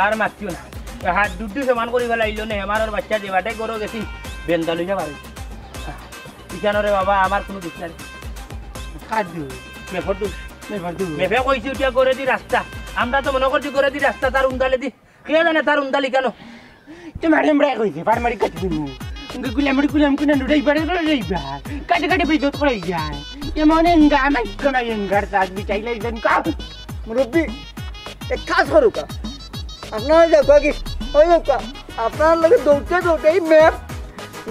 আর মাতিও না। হাত দুড্ডু সমান করি ফেলাইলো নে, আমার বাচ্চা যে বাটে গরো গেছি, বেন্দা লইয়া পারে। ইখানো রে বাবা, আমার কোনো দুষ নাই। কার দুষ? মেফর দুষ। মেফর দুষ। মেফে কইছি উঠিয়া ঘরেদি রাস্তা। আমরা তো মনে করছি ঘরেদি রাস্তা, তার উন্দালেদি। কে জানে তার উন্দালি কেন? তোমার এমরাই কইছে, ফারমারি কাটি দিমু। গুলামরি গুলাম কুনা লুড়াই বাড়ি লুড়াই বা। কাটে কাটে বেজত করাই যায়। এমন এঙ্গা, আমার কোনা এঙ্গার দাঁত বিচাইলাই দেন কাউ। মুরব্বি, এক কাজ করুকা। আপনারা যাউকা কি? ওই যাউকা। আপনার লগে দৌড়তে দৌড়তে এই মেফ,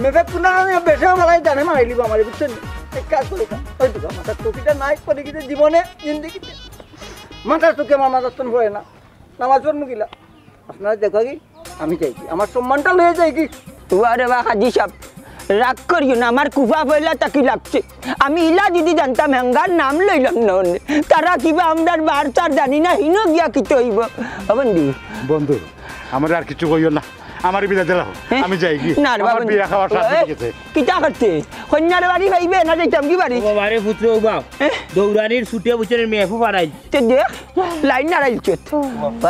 মেফে কোনা আমি বেশি ভালাই জানে মারাইলিব আমারে, বুঝছেন? এক কাজ করি না, ওই তো মাথার টুপিটা নাই, পরে গেছে জীবনে, জিন্দেগিতে। মাথার টুপি আমার মাথার তন পড়ে না। নামাজ পড়মু কিলা? আপনারা দেখো কি, আমি যাই কি? আমার সম্মানটা লইয়া যাই কি? ওয়ারে বা হাজি সাব, রাগ করিও না, আমার কুফা পয়লা তাকি লাগছে। আমি ইলা যদি জানতাম, হেঙ্গার নাম লইলাম না অনে। তারা কিবা আমরার বার তার জানি না, হিনো গিয়া কিতা অইবো। ও বন্ধু। বন্ধু, আমার আর কিছু কইও না, আমার বিদায় দিলাও, হ্যাঁ? আমি যাই কি? না রে আমার বাবা, বিয়া খাওয়ার সাথে এ, গেছে। কিতা করতে? কইন্যার বাড়ি পাইবে না, যাইতাম কি বাড়ি? ও বাবা রে পুত্র, ও বাবা। হ্যাঁ? দৌড়ানির ছুটে বুঝছেন মেয়ে ফু ফারাইল। তে দেখ, লাইন নাড়াইল চোত।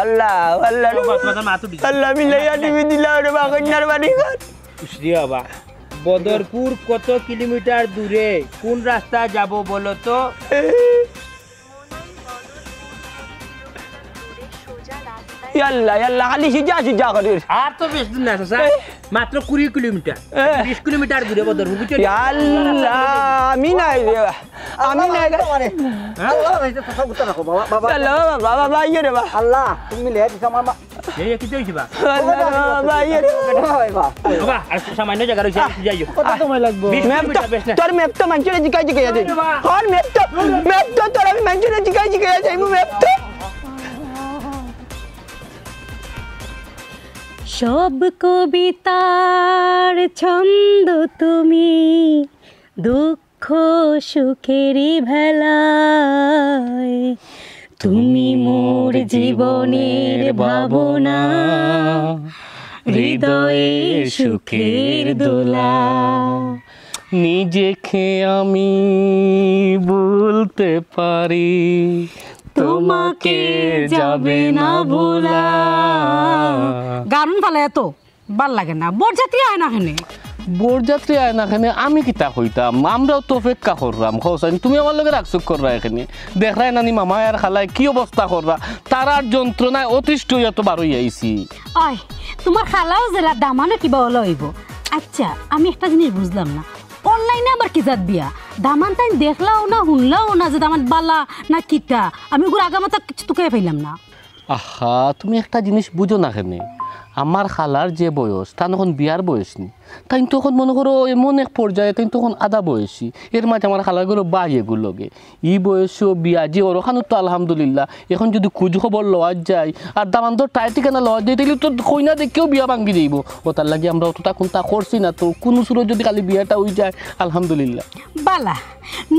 আল্লাহ, আল্লাহ রে। ও বাবা, তোমার মাথা দিছে। আল্লাহ, আমি লইয়া নিবি দিলাম রে বা, কইন্যার বাড়ি ঘর। ইস রে বাবা, বদরপুর কত কিলোমিটার দূরে? কোন রাস্তা যাব বলো তো? ইয়াল্লা, ইয়াল্লা, খালি সিজা, সিজা করির। আর তো বেশ দূর না, চাচা। এ? মাত্র কুড়ি কিলোমিটার। এ? বিশ কিলোমিটার দূরে বদরপুর, বুঝছো? ইয়াল্লা, আমি নাই রে। আমি নাই রে। আল্লাহ, এই যে কথা উত্তর রাখো, বাবা, বাবা। আল্লাহ, বাবা, বাবা, ইয়ে রে বাবা। আল্লাহ, তুমি লেট দিছো আমার মা-, এই, এই, কিতা হইছে বা? আল্লাহ, বাবা, ইয়ে রে বাবা। বাবা, আর সামান্য জায়গা রইছে, যাইও। কত সময় লাগবো? বিশ ম্যাপ তো, কিলোমিটার বেশ না। তোর ম্যাপ তো মানষরে জিকাই জিকাই যাই। আরে বাবা। তোর ম্যাপ তো, ম্যাপ তো তোর আমি মানষরে জিকাই জিকাই যাই, ম্যাপ তো। সব কবিতার ছন্দ তুমি, দুঃখ সুখেরই ভেলায়। তুমি মোর জীবনের ভাবনা, হৃদয়ে সুখের দোলা। নিজেকে আমি বলতে পারি, তোমাকে যাবে না ভোলা। গান ফালে এত ভাল লাগে না, বরযাত্রী আয় না কেনে? বরযাত্রী আয় না কেনে, আমি কিতা কইতাম? আমরাও তো অপেক্ষা কররাম, হোসেন, তুমি আমার লগে রাগ সুখ কররায় কেনে। দেখরায় নানি মামায় আর খালায় কি অবস্থা কররা, তারার যন্ত্রণায় অতিষ্ঠ অইয়া তো বারই আইছি। অয়, তুমার খালাও যেলা দামানও কিবা অলা অইবো। আচ্ছা, আমি একটা জিনিস বুঝলাম না, অনলাইনে আবার কি জাত বিয়া? দামান তাইন দেখলাও না, হুনলাও না যে দামান বালা না কিতা। আমি ওগুর আগামাতা কিচ্ছু তুকাইয়া পাইলাম না। আহা, তুমি একটা জিনিস বুঝো না কেনে? আমার খালার যে বয়স, তান অখন বিয়ার বয়স নি। তাইন তো অখন মনো করো এমন এক পর্যায়ে, তাইন তো অখন আধা বয়সী, এর মাঝে আমার খালার ঘরো ভাই এগু লগে। ই বয়সো বিয়া যে অরখানো তো আলহামদুলিল্লাহ। অখন যদি খুঁজ খবর লওয়া যায়, আর দামান্দর ঠাই ঠিকানা লওয়া যায়, তাইলে তো কইনা দেখিয়াউ বিয়া ভাঙ্গি যাইবো। অতার লাগি আমরা অতটা কুন্তা করছি না, তো কুনু সুরত যদি খালি বিয়াটা অই যায়, আলহামদুলিল্লাহ। বালা,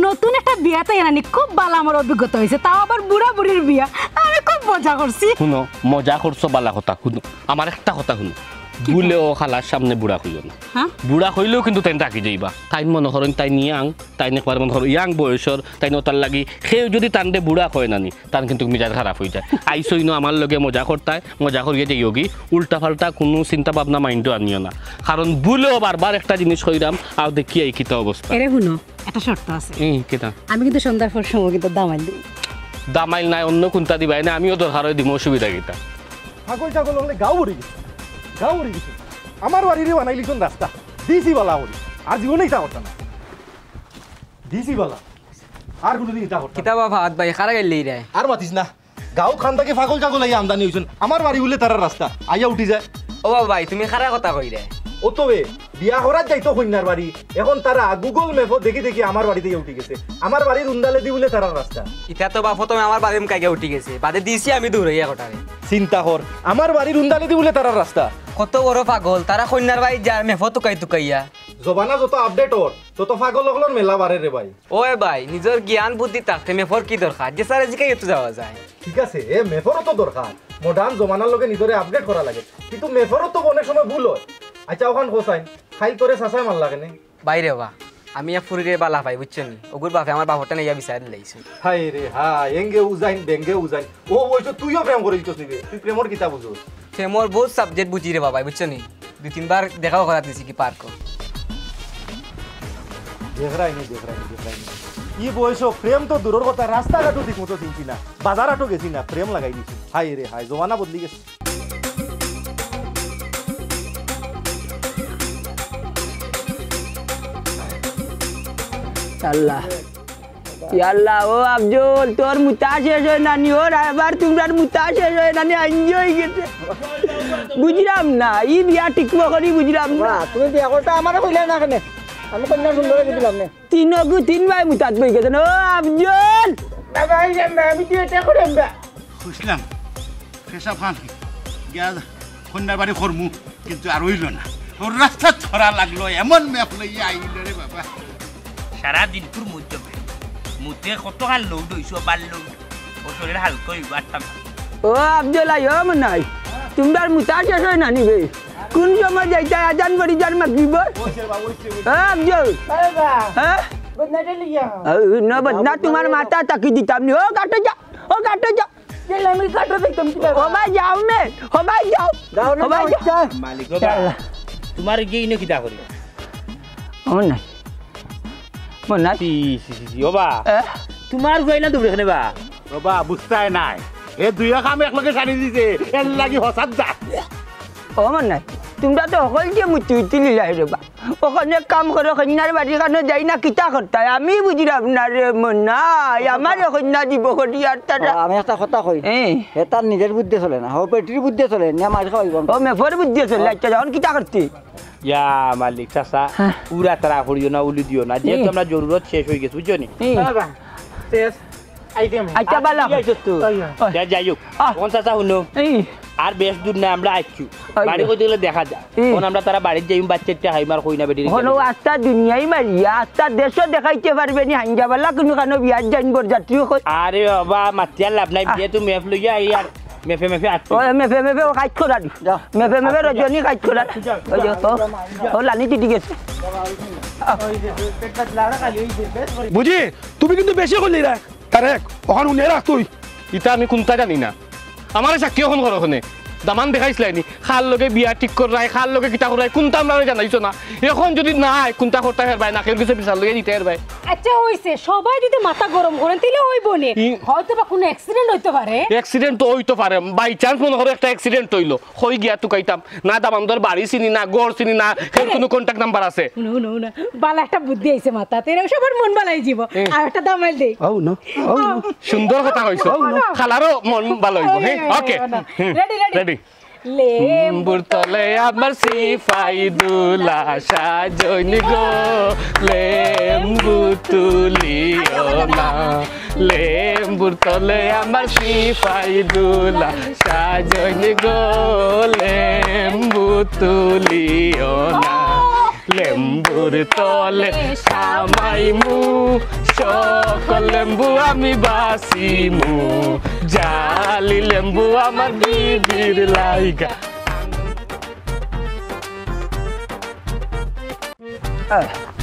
নতুন একটা বিয়াত আইয়া নানি খুব বালা আমার অভিজ্ঞতা অইছে, তাও আবার বুড়া বুড়ির বিয়া। আমি খুব মজা করছি। হুনো, মজা করছো বালা কথা, হুনো, আমার একটা কথা হুনো, কিতা? ভুলেও খালার সামনে বুড়া কইও না। হ্যাঁ? বুড়া কইলেও কিন্তু তাইন রাগি যাইবা। তাইন মনো করইন তাইন young, তাইন একবার মনো করো young বয়সর, তাইন অতার লাগি কেউ যদি তানরে বুড়া কয় নানি, তান কিন্তু মিজাজ খারাপ অই যায়। আইছো ইনো আমার লগে মজা করতায়, মজা করিয়া যাইওগি, উল্টা পাল্টা কুনু চিন্তা ভাবনা মাইন্ডো আনিও না। কারণ ভুলেও বারবার একটা জিনিস কইরাম, আও দেখিয়াই কিতা অবস্থা। এরে হুনো, একটা শর্ত আছে। ই, কিতা? আমি কিন্তু সন্ধ্যার পর সময় কিন্তু দামাইল দিমু। দামাইল নায়, অন্য কুন্তা দিবায় না, আমিও দরকার অয় দিমু, অসুবিধা কিতা? পাগল ছাগল অকলে গাঁও ভরি গেছে, গাঁও ভরি গেছে। আমার বাড়িরে বানাইলিছইন রাস্তা, দিছি বালা করি, আর জীবনে ইতা করতা না। দিছি বালা, আর কুনুদিন ইতা করতা না। কিতা বা ফাহাদ ভাই, কারা গেলে রে? আর মাতিস না। গাঁও খান থাকি পাগল ছাগল আইয়া আমদানি অইছইন। আমার বাড়ি বুলে তারার রাস্তা, আইয়া উঠি যায়। ও বাবা ভাই, তুমি কারার কথা কইরে? অতো বে, বিয়া করাত যাইতো কইন্যার বাড়ি। অখন তারা Google Map-ও দেখি দেখি আমার বাড়িত আইয়া উঠি গেছে। আমার বাড়ির উন্দালেদি বুলে তারার রাস্তা। ইতা তো বা প্রথমে আমার বাড়ির মুখা গিয়া উঠি গেছে, বাদে দিছি আমি দৌড়াইয়া কটারে। চিন্তা কর, আমার বাড়ির উন্দালেদি বুলে তারার রাস্তা। কত বড় পাগল, তারা কইন্যার বাড়িত যার map-ও তুকাই তুকাইয়া। জমানা যত update অর, তত পাগল অকলর মেলা বাড়ের রে ভাই। ওই ভাই, নিজর জ্ঞান বুদ্ধি থাকতে map-র কি দরকার? যে স্যারে জিকাইয়া তো যাওয়া যায়। ঠিক আছে, এ map-রও তো দরকার। Modern জমানার লগে নিজরে update করা লাগে। কিন্তু map-রও তো অনেক সময় ভুল অয়। আচ্ছা, অখান হোসাইন, খাইল তোরে চাচায় মারলা কেনে? ভাইরে বা, আমি এক ফুরিরে বালা পাই, বুঝছো নি? অগুর বাপে আমার বাপরটা নেইয়া বিচার দিলাইছে। হায় রে হায়, এঙ্গে উজাইন, বেঙ্গে উজাইন। ও বয়সো তুইও প্রেম করিলিছস নি বে? তুই প্রেমর কিতা বুঝোস? প্রেমর বহুত subject বুঝি রে বাবা, বুঝছো নি? দুই তিনবার দেখাও করাত নিছি কি পার্কো। দেখরায় নি, দেখরায় নি, দেখরায় নি। ই বয়সো প্রেম তো দূরর কথা, রাস্তাঘাটও ঠিক মতো চিনছি না, বাজারহাটও গেছি না, প্রেম লাগাই দিছি। হায় রে হায়, জমানা বদলি গেছে। আল্লাহ। ইয়াল্লা, ও আফজল, তোর মুতা শেষ অয় না নি? ও রায়বার, তুমরার মুতা শেষ অয় না নি? আইঞ্জি অই গেছে। বুঝরাম না, ই বিয়া ঠিক মকরি বুঝরাম না। বাবা, তুমি বিয়া করতা আমারে কইলায় না কেনে? আমি কইন্যা সুন্দর করি দিলাম নে। তিনগু তিন ভাই মুতাত বই গেছইন। ও আফজল! বাবা, এই যে আমি তো এটা করে আমরা। বুঝলাম, পেশাব খান গিয়া কইন্যার বাড়ি করমু, কিন্তু আর অইল না। ওর রাস্তা ছড়া লাগলো, এমন মেঘ লইয়া আইল রে বাবা। সারা দিনকুর মধ্যে মুতে কতখান লোড অইছে, বার লোড। ও শরীর হালকা অইব, আটটা না। ও আফজল আই, ও মনাই, তুমরার মুতা শেষ অয় না নি বে? কোন সময় যাইতা আজান পড়ি যার মাগরিবর? ও আফজল। হ্যাঁ? বদনাটা লইয়া। ও, না, বদনা তুমার মাথা তাকি দিতাম নি। ও কাটো যা, ও কাটো যা। ও ভাই যাও মে, ও ভাই যাও। যাও না, ও ভাই যাও। মালিক, ও বা, তুমার গিয়ে ইনো কিতা করি? ও নাই। মনাই। ছি, ছি, ছি, ছি, ও বা। এ? তুমার হুয়াই না দুবরে কেনে বা? ও বা, বুঝতায় নায়। এ দুইও কাম একলগে সারি দিছে, এর লাগি হসাত যা। ও মনাই, তুমরা তো হকল যে মুতি উতি লিলাই রে বা। অখন এক কাম করো, কইন্যার বাড়ি কানো যাই না, কিতা করতায়? আমি বুঝিলাম না রে মনাই, আমারে কইন্যা দিব করি আর তারা। ও, আমি একটা কথা কই। এ। হে তার নিজের বুদ্ধি চলে না, হউ পেটির বুদ্ধি চলে, নিয়া মার খাওয়াইব। ও মেফর বুদ্ধি চলে, আচ্ছা, যখন কিতা করতে? ইয়া মালিক চাচা, হ্যাঁ। উড়া তাড়া করিও না, উলি দিও না, যেহেতু হুম। আমরা জরুরত শেষ অই গেছে, বুঝছো নি? হুম। বাবা, শেষ। আইটেম। আচ্ছা, আর বালা। কি আইছো তো? ওই, ওই। যা, যাই হোক। আহ। কোন চাচা হুনো? এই। আর বেশ দূর না, আমরা আইছি। ওই। বাড়ি কইতে গেলে দেখা যায়। এই। কোন আমরা তারা বাড়িত যাইম, বাচ্চা একটা হাই মার কই না বেটি। কোন আস্তা দুনিয়াই মারিয়া, আস্তা দেশও দেখাইতে পারবে নি, হাইঞ্জা বালা কোনো কানো বিয়ার যাইন বরযাত্রী কই। আরে বাবা, মাতিয়ার লাভ নাই, আহ। বিয়ে তুমি মেফ লইয়া আই আর মেফে মেফে আটকে। ওই মেফে মেফে ও কাজ করার। যাও। মেফে মেফে রজনী কাজ করার। ওই যে, ও, ও লানি দিদি গেছে। বুঝি, তুমি কিন্তু বেশি করলি রে। তারেক, অখান হুনে রাখ তুই। ইতা আমি কুনতা জানি না। আমারে সাক্ষী অখন করো অখনে। দামান দেখাইছলায় নি? কার লগে বিয়া ঠিক কররায়, কার লগে কিতা কররায়, কুনতা আমরারে জানাইছো না। অখন যুদি নায়, কুনতা করতায় হেরবায়, নাকের গুছে বিচার লইয়া দিতায় হেরবায়। আচ্ছা, অইছে, সবাই যুদি মাথা গরম করইন, তাইলে অইবো নে। ই- হয়তো বা কুনু accident অইতো পারে। Accident তো অইতো পারে, by chance মনো করো একটা accident অইলো। কই গিয়া তুকাইতাম? না দামান্দর বাড়ি চিনি, না ঘর চিনি, না এর কুনু contact number আছে। হুনো, হুনো, হুনো। বালা একটা বুদ্ধি আইছে মাথাত। এরা সবার মন বালা অইযিবো। এ। আর একটা দামাইল দেই। ও না, ও না। সুন্দর কথা কইছো। ও না। খালারও মন বালা অইবো, হ্যাঁ? ওই, ওই, ওকে। ওই, ওই, ওই। হুম। Ready, ready। Ready। লেম্বুর তলে আমার সিপাই দুলা সাজইন গো, লেম্বু তুলিও না। লেম্বুর তলে আমার সিপাই দুলা সাজইন গো, লেম্বু তুলিও না। লেম্বুর তলে সামাইমু, সকল লেম্বু আমি বাছিমু, জালি লেম্বু আমার বিবির লাইগা।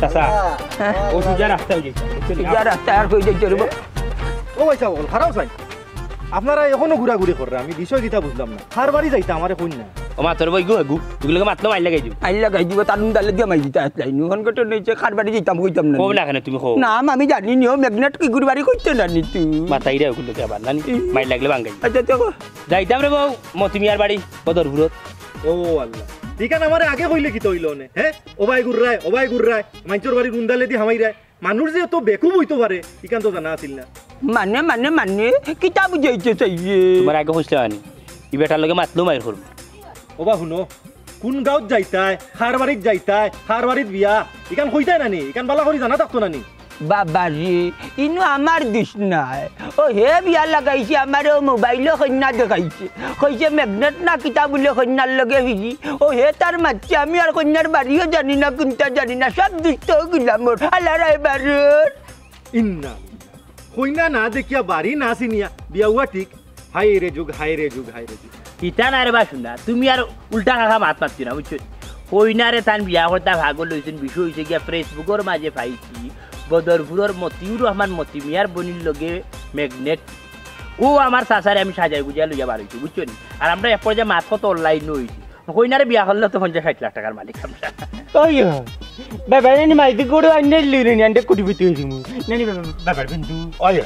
চাচা, হ্যাঁ। ও সুজা রাস্তা অই যাইছে। সুজা রাস্তা আর কই যাইতে পারবো? ও ভাই সাহেব, খারাপ চাই। আপনারা অখনো ঘুরাঘুরি কররা, আমি বিষয় কিতা বুঝলাম না। কার বাড়ি যাইতা আমারে কইন না। ও মা, তোর বই গু, গু, এগুলোকে মাতলো মাইর লাগাই দিব। মাইর লাগাই দিব, তার মুন্ডালে দিয়া মাইর দিতা আসলাই। নুহন গটে নেইছে, কার বাড়ি যাইতাম কইতাম না। কও না কেনে তুমি কও? না, আমি জানি নি, ও ম্যাগনেট কি ঘুরি বাড়ি কইতে জানি তুই। মাতাইরা ওগুলোকে আবার, নানি? ই। মাইর লাগলে বাঙ্গাই। আচ্ছা, তো কও। যাইতাম রে বউ, মতি মিয়ার বাড়ি, বদরপুরত। ও আল্লাহ। ইখান আমারে আগে কইলে কিতা অইলো নে, হ্যাঁ? ও ভাই ঘুররায়, ও ভাই ঘুররায়। মাইনষর বাড়ির মুন্ডালে দি হামাইরায়। মানুষ যে অত বেকুব অইতো পারে, ইখান তো জানা আছিল না। মানে, মানে, মানে, কিতা বুঝাইতে চাইয়ে? তুমার আগে কইছলাম আনি, ই বেটার লগে মাতলেও মাইর করবো। ওবা হুনো, কুন গাঁওত যাইতায়, কার বাড়িত যাইতায়, কার বাড়িত বিয়া, ইখান কইতায় না নি? ইখান বালা করি জানা থাকতো না নি? বাবা রে, ইনো আমার দোষ নাই। ও হে বিয়া লাগাইছে, আমারে ও মোবাইলো কইন্যা দেখাইছে। কইছে ম্যাগনেট না কিতা বুলে কইন্যার লগে ফিরি। ও হে তার মাতছে, আমি আর কইন্যার বাড়িও জানি না, কুনটা জানি না, সব দুষ্ট অগুলা মোর। আল্লাহ রায় বারুর। ইন্না। কইন্যা না দেখিয়া বাড়ি না চিনিয়া বিয়া অওয়া ঠিক। হায় রে যুগ, হায় রে যুগ, হায় রে যুগ। ইতা না রে বা শুনা, তুমি আর উল্টা কাকা মাত মাতিও না, বুঝছো? কইন্যারে তান বিয়া করতা পাগল অইছইন, বিষয় অইছে গিয়া Facebook-র মাঝে পাইছি, বদরপুরর মতিউর রহমান মতি মিয়ার বইনর লগে ম্যাগনেট। ও আমার চাচারে আমি সাজাই গুজাই লইয়া বার অইছি, বুঝছো নি? আর আমরা এক পর্যায়ে মাত কত online অইছি। কইন্যারে বিয়া করলে তো পঞ্চাশ ষাইট লাখ টাকার মালিক আমরা। ওই, বাবা, এনে মাইদি গরু আনলে লিরে নি, আনতে কোটিপতি অই যিমু। নানি বাবা, বাবার বন্ধু। ওই,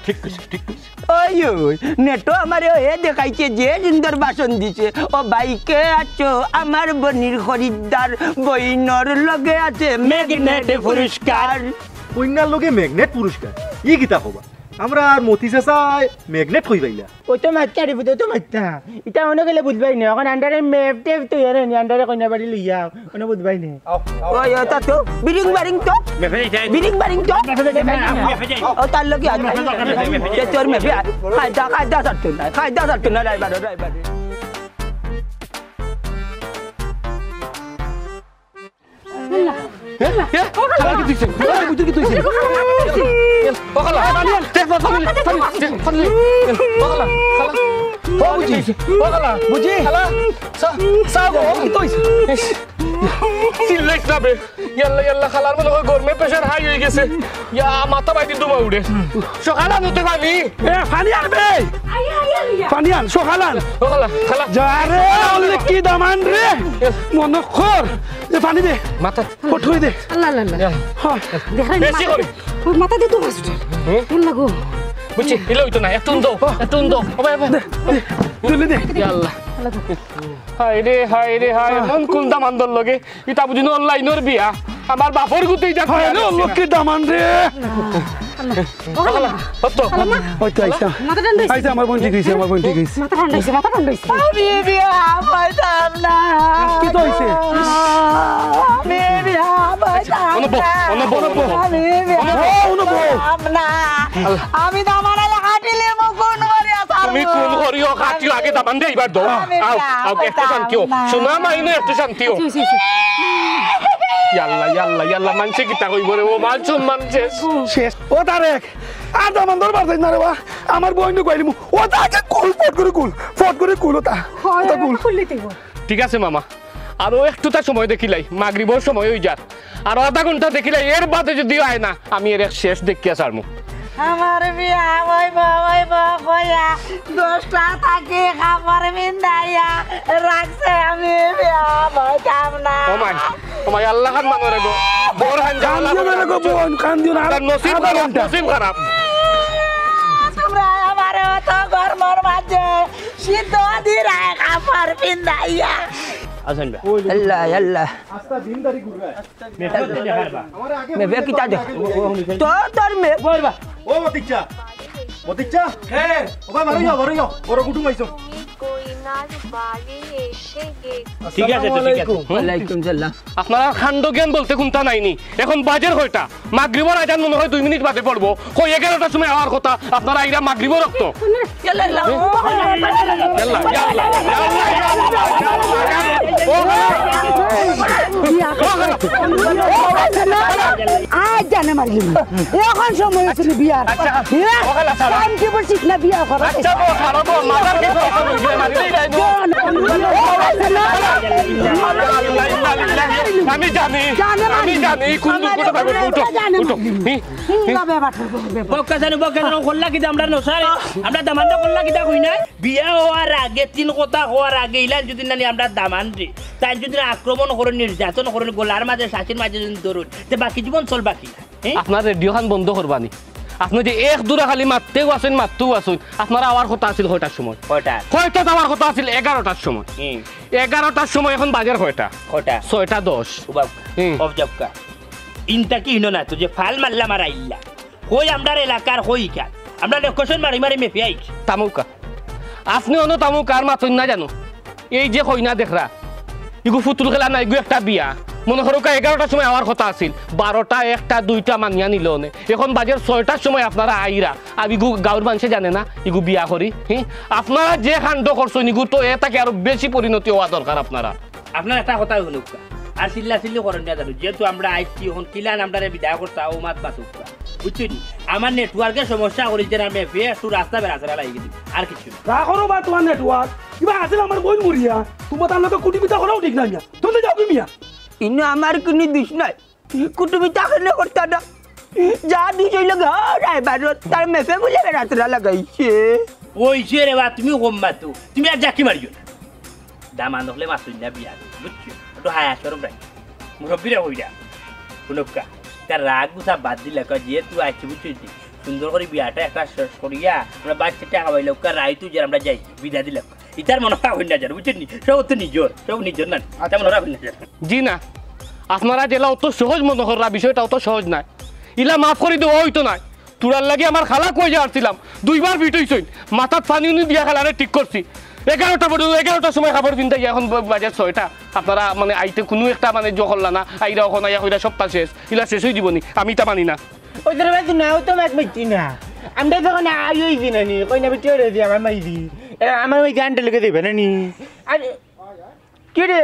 ঠিক কইছে, ঠিক কইছে। ওই, ওই, নেটো আমারে ও হে দেখাইছে, যে সুন্দর ভাষণ দিছে। ও ভাই, কে আছো আমার বইনর খরিদ্দার? বইনর লগে আছে ম্যাগনেট পুরস্কার। কইন্যার লগে ম্যাগনেট পুরস্কার? ই কিতা কবা? আমরার মতি চাচায় ম্যাগনেট কই পাইলা? ওই তো মাইত্তা রে পুত, ওই তো মাইত্তা। ইতা অনো গেলে বুঝবায় নে, অখন আন্ডারে ম্যাপ টেপ তো ইয়ারে নি, আন্ডারে কইনা বাড়ি লইয়া, অনো বুঝবায় নে। ওই, ওই, তা তো, বিরিং বারিং তো। ম্যাপে যাই। বিরিং বারিং তো। ম্যাপে যাই, ম্যাপে যাই। ও, তার লগে আয়। ম্যাপে যাই, ম্যাপে যাই। এ, তোর ম্যাপে আয়। কায়দা, কায়দা ছাড়তো না, কায়দা ছাড়তো না, ড্রাইভার, ড্রাইভার। আল্লাহ। হে? হে? খালা কিতা অইছে? খালা বুঝি কিতা অইছে? ও খালা, পানি আন। তে, পানি, পানি, পানি, তে, পানি। ও খালা, খালা। ও বুঝি। ও খালা। বুঝি। খালা। চা, চা গো, কিতা অইছে? চিল্লাইস না বে। ইয়াল্লা, ইয়াল্লা, খালার মনে অয় গরমে প্রেশার হাই অই গেছে। ইয়া, মাথা বাইদি ধুমা উড়ে। সকাল আনো তে পানি। এ, পানি আনবে। পানি আন, সকাল আন। ও খালা, খালা। যা রে, অলে কি দামান রে। মনে কর। এ, পানি দে। মাথা। ফট করে দে। আল্লাহ, আল্লাহ, আল্লাহ। ইয়া। হ্যাঁ। দেখেন, বেশি মাথা, করি। ওই মাথা দিয়ে তো মাছ উঠে। হুম? আল্লাহ গো। বুঝছি, এলে অইতো না। একটু দো, একটু দো। ও ভাই, ভাই। দে, দে, দে, দে। ইয়া আল্লাহ। আল্লাহ গো। হায় রে, হায় রে, হায়। এমন কোন দামান্দর লগে? ইতা বুঝি না অনলাইনর বিয়া। আমার বাপর গুতেই যা হায় রে, লক্ষ্মী দামান রে। আল্লাহ। ও খালা। হতো। খালা মা। ওই তো আইসা। মাথা ঠান্ডা অইছে। আইসা, আমার বোন ঠিক অইছে, আমার বোন ঠিক অইছে। মাথা ঠান্ডা অইছে, মাথা ঠান্ডা অইছে। আমি বিয়া পাইতাম না। কিতা অইছে? আমি বিয়া পাইতাম না। অনো বও, অনো বও, অনো বও। আমি বিয়া অনো বও, অনো বও। পাইতাম না। আমি দামানর লগে খাটিলে মু খুন করিয়া ছাড়মু। তুমি খুন করিও, খাটিও, আগে দামান দে, এবার দাও। আমি আও, বিয়া আও, একটু পাইতাম শান্তি অও। না। সোনা মাইনো, একটু শান্তি অও। জি, জি, জি। ইয়াল্লা, ইয়াল্লা, ইয়াল্লা, মানষে কিতা কইবো রে, ও মান সম্মান শেষ। শেষ। ও তারেক, আর দামান দরবার যাইস না রে বা, আমার বইন কইলিমু। ও তা আগে কুল, ফট করে কুল, ফট করে কুল ও তা। হয়, ও তা কুল। খুললি তুই। ঠিক আছে মামা, আরো একটুতা সময় দেখিলাই, মাগরিবর সময় অই যার। আর আধা ঘন্টা দেখিলাই, এর বাদে যুদি আয় না, আমি এর এক শেষ দেখিয়া ছাড়মু। আমার বিয়া অইবো, অইবো কইয়া দশটা থাকি কাপড় পিন্দাইয়া রাখছে, আমি বিয়া পাইতাম না। ও মাই, ও মাই, আল্লাহ খান মানো রে গো। বড় হান যা আল্লাহ কান্দিও না রে গো বোন, কান্দিও না। তার নসিব আধা খারাপ, ঘন্টা। নসিব খারাপ। তোমরা আমারে অত গরমর মাঝে সিদ্ধ দিরায় কাপড় পিন্দাইয়া। আছেন বা? আল্লাহ, আল্লাহ। আস্তা দিন দাড়ি ঘুরবে। মেপে কিতা দেখ? তো তোর মে- ও মতিচ্চা। মতিচ্চা? হে। ও ভাই, বারো যাও, বারো যাও। বড় কুটুম আইছো। ঠিক আছে, তো ঠিক আছে। ওয়ালাইকুম সালাম। আপনারা কাণ্ড জ্ঞান বলতে কুনটা নাইনি। এখন বাজের কয়টা? মাগরিবর আজান মনে অয় দুই মিনিট বাদে পড়বো। কই এগারোটার সময় আওয়ার কথা, আপনারা আইরা মাগরিবর অক্ত। ইয়াল্লা, ইয়াল্লা, ইয়াল্লা, ইয়াল্লা, ইয়াল্লা। ও, ও, ও, আজ জানে মারিলি না। এখন সময় অইছে নি বিয়ার। আচ্ছা, হ্যাঁ? ও, খালা, খালা। টাইম টেবিল ঠিক না বিয়া করা। আচ্ছা, ও, খালা, ও, মাথার কি সমস্যা অইছে? মারিলি নাই, ও। আমি জানি, জানে আমি মারিলি। জানি, কোন দুঃখটা থাকবে। উঠো, জানে উঠো। মারিলি। হি, হি। বক্কা জানো, বক্কা জানো, করলা কিতা আমরা নসারে? আমরা দামান্দ করলা কিতা কই নাই? বিয়া অওয়ার আগে, তিন কথা কওয়ার আগে, ইলান যুদি নানি আমরা দামান্দরে, তাইন যুদি আক্রমণ করইন, নির্যাতন করইন, গলার মাঝে, শাসির মাঝে যুদি ধরইন, তে বাকি জীবন চলবা কি? হে? আপনার রেডিও খান বন্ধ করবা নি। আপনে যে এক দুরা খালি মাততেউ আছইন, মাততেউ আছইন। আপনার আওয়ার কথা আছিল কয়টার সময়? কয়টা? কয়টাত আওয়ার কথা আছিল? এগারোটার সময়। হুম। এগারোটার সময়, এখন বাজের কয়টা? কয়টা? ছয়টা দশ। ও বাপ, হুম। অফ জবকা। ইনতা কি হিনো না তো যে ফাল মারলা মারাইল্লা। কই আমরার এলাকার, কই ইখান? আমরা লোকেশন মারি মারি মেপি আইছি। তামুকা। আপনে অনো তামুকা আর মাতইন না জানো। এই যে কইনা দেখরা, ইগু ফুতুল খেলা না, ইগু একটা বিয়া। মনে করউক্কা এগারোটার সময় আওয়ার কথা আছিল, বারোটা, একটা, দুইটা মানিয়া নিল অনে। এখন বাজের ছয়টার সময় আপনারা আইরা, আর ইগু গাঁওর মানষে জানে না ইগু বিয়া করি। হি, আপনারা যে কাণ্ড করছইন, ইগু তো এ থাকি আরো বেশি পরিণতি অওয়া দরকার আপনারা। আপনারা একটা কথা হুনউক্কা, আর চিল্লা চিল্লি করইন না জানো, যেহেতু আমরা আইছি, এখন কিলান আমরারে বিদায় করতা, অউ মাত মাতউক্কা। বুঝছো নি? আমার নেটওয়ার্কে সমস্যা করি যে আমি ফের একটু রাস্তা বেড়াছেড়া লাগি গেছি, আর কিচ্ছু না। রাখো রে বা তোমার নেটওয়ার্ক, ইবা আছিল আমার বইন মরিয়া, তোমার তার লগে কুটি পিঠা করাও ঠিক না মিয়া, জলদি যাও গি মিয়া। ইনো আমার কুনু দুষ নাই, কুটি পিঠা কেনে করতা না? যা দুষ অইলো গি, হো, রায় বারো, তার মেপে বুলে বেড়াছেড়া লাগাইছে। অইছে রে বা, তুমি কম মাতো, তুমি আর জাকি মারিও না। দামান অকলে মাতইন না বিয়া, বুঝছো? একটু হায়া শরম রাখি। মুরব্বিরে কইরা। হুনউক্কা, তার রাগ গুছা বাদ দিলাউক্কা, যেহেতু আইছি, বুঝছো নি? সুন্দর করি বিয়াটা একটা শেষ করিয়া, আমরা বাচ্চা টাকা পাইলাউক্কা, রাইত অইযার আমরা যাই, বিদায় দিলাউক্কা। ইতার মনো খারাপ অইন না জানো, বুঝছো নি? সব তো নিজর, সব নিজর না, ইতার মনো খারাপ অইন না জানো। জি না, আপনারা যেলা অত সহজ মনো কররা, বিষয়টা অত সহজ নায়। ইলা মাফ করি দেওয়া অইতো নায়। তোরার লাগি আমার খালা কই যাওয়ার ছিলাম, দুইবার ফিট অইছইন, মাথাত পানি উনি দিয়া খালারে ঠিক করছি। এগারোটা পর্যন্ত, এগারোটার সময় কাপড় পিন্ধাইয়া এখন বা-, বাজে ছয়টা। আপনারা মানে আইতে কুনু একটা মানে জো করলা না, আইরা অখন আইয়া কইরা সপ্তাহ শেষ, ইলা শেষ অই দিবনি, আমি ইতা মানি না। ওই তোর ভাই না, ও তো ম্যাচ মারছি না। আমরা যখন আই অই দিন আনি, কই না বেটি ওরে দি আমার মাই দি। এরা আমার ওই গানটা লেগে দেবে না নি। আর কি রে,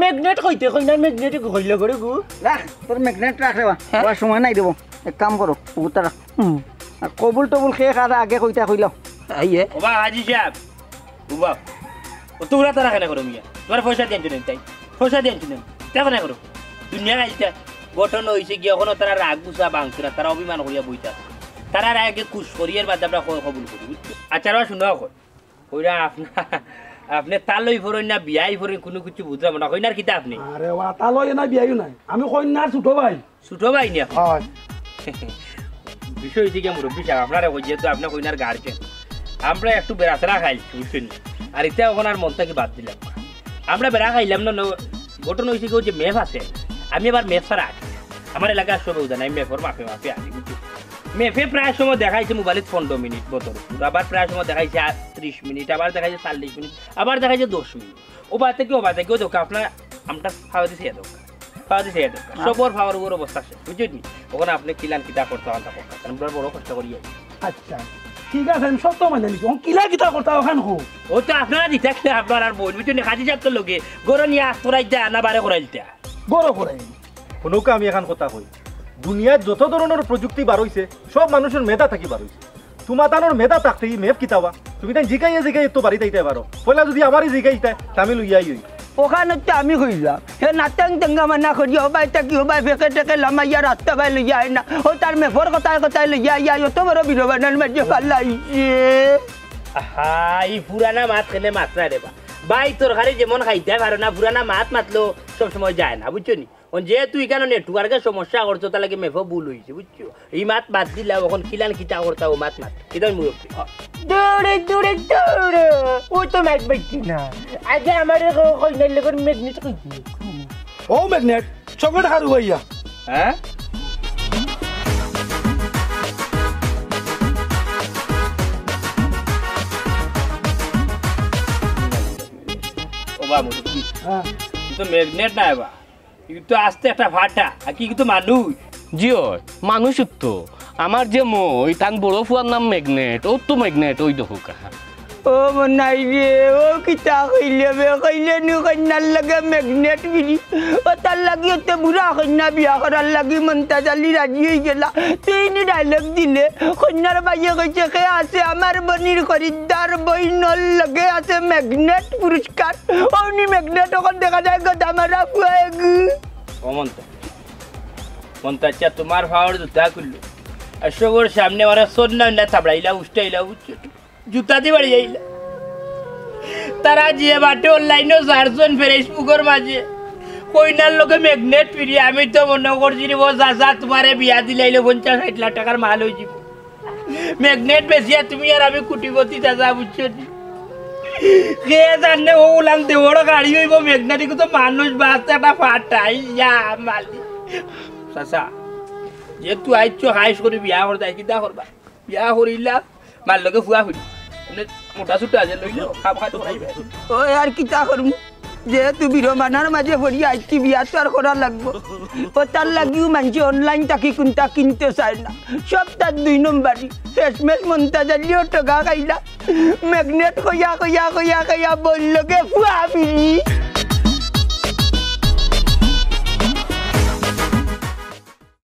ম্যাগনেট কইতে, কই না ম্যাগনেট কইলে করে গু। রাখ, তোর ম্যাগনেট রাখ রে বা। হ্যাঁ? ওর সময় নাই দেবো। এক কাম করো, উগুতা রাখ। হুম। আর কবুল টবুল খেয়ে খাওয়া আগে কইতা কইলাম। আইয়ে। ওবা হাজি সাহেব, ওবা, ও তো উড়া তারা কেন করো মিয়া? তোমার পয়সা দিয়ে আনছো না তাই? পয়সা দিয়ে আনছো না? তা কেন করো? দুনিয়া গাইলটা গঠন হইছে কি, এখনো তারা রাগ গুছা ভাঙছে না, তারা অভিমান করিয়া বইতা। তারা আগে কুশ করি, এর বাদে আমরা ক-, কবুল করি, বুঝছো? আচ্ছা, আর শুনো এখন। কইরা আপনা-, আপনি তালই ফরইন না বিয়াই ফরইন, কোনো কিছু বুঝলাম না। কইনার কিতা আপনি? আরে ওয়া, তালই না বিয়াইও নাই। আমি কইনার ছোট ভাই। ছোট ভাই নি আপনি? হয়। বিষয় হইছে কি মুরব্বী সাহেব, আপনারা কই যেহেতু আপনি কইনার গার্জেন, আমরা একটু বেড়াচেরা খাইছি, বুঝছেন? আর ইতা এখন আর মন থাকি বাদ দিলাম। আমরা বেড়া খাইলাম না, ন-, ঘটনা হইছে কি, ওই যে ম্যাপ আছে, আমি আবার ম্যাপ ছাড়া আঁকি। আমার এলাকার সব জানে, আমি ম্যাপর মাপে মাপে আঁকি, বুঝছেন? ম্যাপে প্রায় সময় দেখাইছে মোবাইলে পনেরো মিনিট বদল, আবার প্রায় সময় দেখাইছে আ-, ত্রিশ মিনিট, আবার দেখাইছে চল্লিশ মিনিট, আবার দেখাইছে দশ মিনিট। ও বাদ থেকে, ও বাদ থেকে, ও দেখো, আপনার আমরা খাওয়া দিছে এত। পাওয়া দিছে এটা। হ্যাঁ। সবর পাওয়ার উপর অবস্থা শেষ, বুঝছনি? ওখানে আপনি কিলান কিতা করতে হন, তা করতে হন। আমরা বড় কষ্ট করি আর কি। আচ্ছা, ঠিক আছে, আমি সত্য মানে নিছি। ও কিলা কিতা করতে ওখান হো? ও তো আপনারা দিতে আসলে আপনার আর বই, বুঝছনি? কাজী সাহেব তো লগে, গরো নিয়ে আসতো রাইতে আনা বারে করাইলতা। গরো করাই। হুনুক্কা, আমি এখান কথা কই। দুনিয়াত যত ধরনের প্রযুক্তি বার হইছে, সব মানুষের মেধা থাকি বার হইছে। তোমার তানোর মেধা থাকতে ই ম্যাপ কিতাবা? তুমি তাই জিকাইয়া জিকাইয়া তো বাড়িত আইতে পারো। পয়লা যদি আমারই জিকাইতায়, তা আমি লইয়াই হই। ওখানে তো আমি কইলাম, হে নাতাং তেঙ্গা মানা করি, ও ভাই তা কি, ও ভাই ফেকে টেকে লামাইয়া রাস্তা ভাই লইয়া আয় না। ও তার মেফর কথায় কথায় লইয়া আইয়া, অত বড় বিরবানার মাঝে ফালাইছে। আহা, ই পুরানা মাত কেনে মাতরা রে বা? ভাই, তরকারি যেমন খাইতে পারো না, পুরানা মাত মাতলো সব সময় যায় না, বুঝছো নি? অন যেহেতু ইখানো নেটওয়ার্কের সমস্যা করছো, তার লাগি ম্যাপও ভুল হইছে, বুঝছো? ই মাত বাদ দিলাও, অখন কিলান কিতা করতা ও মাত মাত। কিতা মুরব্বি? দৌড়ে, দৌড়ে, দৌড়ে। ও তো ম্যাচ বাইছি না। আগে আমার ও কইনার লগর ম্যাগনেট কইছি। ও ম্যাগনেট, চকলেট খারু ভাইয়া। হ্যাঁ? ও বা মুরব্বি। হ্যাঁ। তুই তো ম্যাগনেট না এবার। ই তো আস্তে একটা ফাটা, আর কি, ই তো মানুষ। জি অয়, মানুষ তো। আমার যে মই, তান বড় ফুয়ার নাম ম্যাগনেট, ও তো ম্যাগনেট, ওই দেখো কা। ও মনাই রে, ও কিতা কইলে বে, কইলে নু কইনার লগে ম্যাগনেট বিড়ি। ও তার লাগি অত বুড়া কইনা বিয়া করার লাগি মন্তাজ আলী রাজি হই গেলা। তুই নি ডায়লগ দিলে, কইনার ভাইয়ে কইছে, "কে আছে আমার বনির খরিদ্দার, বইনর লগে আছে ম্যাগনেট পুরস্কার।" অনি ম্যাগনেট অখন দেখা যায় গদা মারা ফুয়া এগু। ও মন্তা, মন্তা, আচ্ছা, তোমার পাওয়ার জুতা খুললো। আর সবর সামনে ওরা সন্না উন্না থাবড়াইলা, উষ্টাইলা, উচ্চ-, জুতা দি বাড়ি যাইলা। তারা যে বাটে অনলাইনও সারছন Facebookর মাঝে, কইনার লগে ম্যাগনেট ফিরি, আমি তো মনে করছি রে, ও চাচা, তোমারে বিয়া দিলাইলে পঞ্চাশ ষাট লাখ টাকার মাল হয়ে যাবো। ম্যাগনেট বেচিয়া তুমি আর আমি কোটিপতি চাচা, বুঝছো নি? কে জানে ও উলান দেওয়ার গাড়ি হইব ম্যাগনেট, ইগু তো মানুষ বাঁচতে একটা ফাটাই, ইয়া মালি। চাচা, যে তুই আইছো হাইস করে বিয়া করতে, কিতা করবা? বিয়া করিলা, মার লগে ফুয়া ফুড়ি। মানে মোটা সুটা আছে, লইলো, খাপ খাই তো খাইবে। ওই আর কিতা করমু? যেহেতু বিড়ম্বনার মাঝে পড়ি আইছি, বিয়া তো আর করা লাগবো। ও তার লাগিও মানষে অনলাইন থাকি কুনতা কিনতে চায় না। সবতা দুই নম্বরি। শেষমেশ মন্তাজ আলীও ঠগা খাইলা। ম্যাগনেট কইয়া, কইয়া, কইয়া, কইয়া বইনর লগে ফুয়া ফিরি।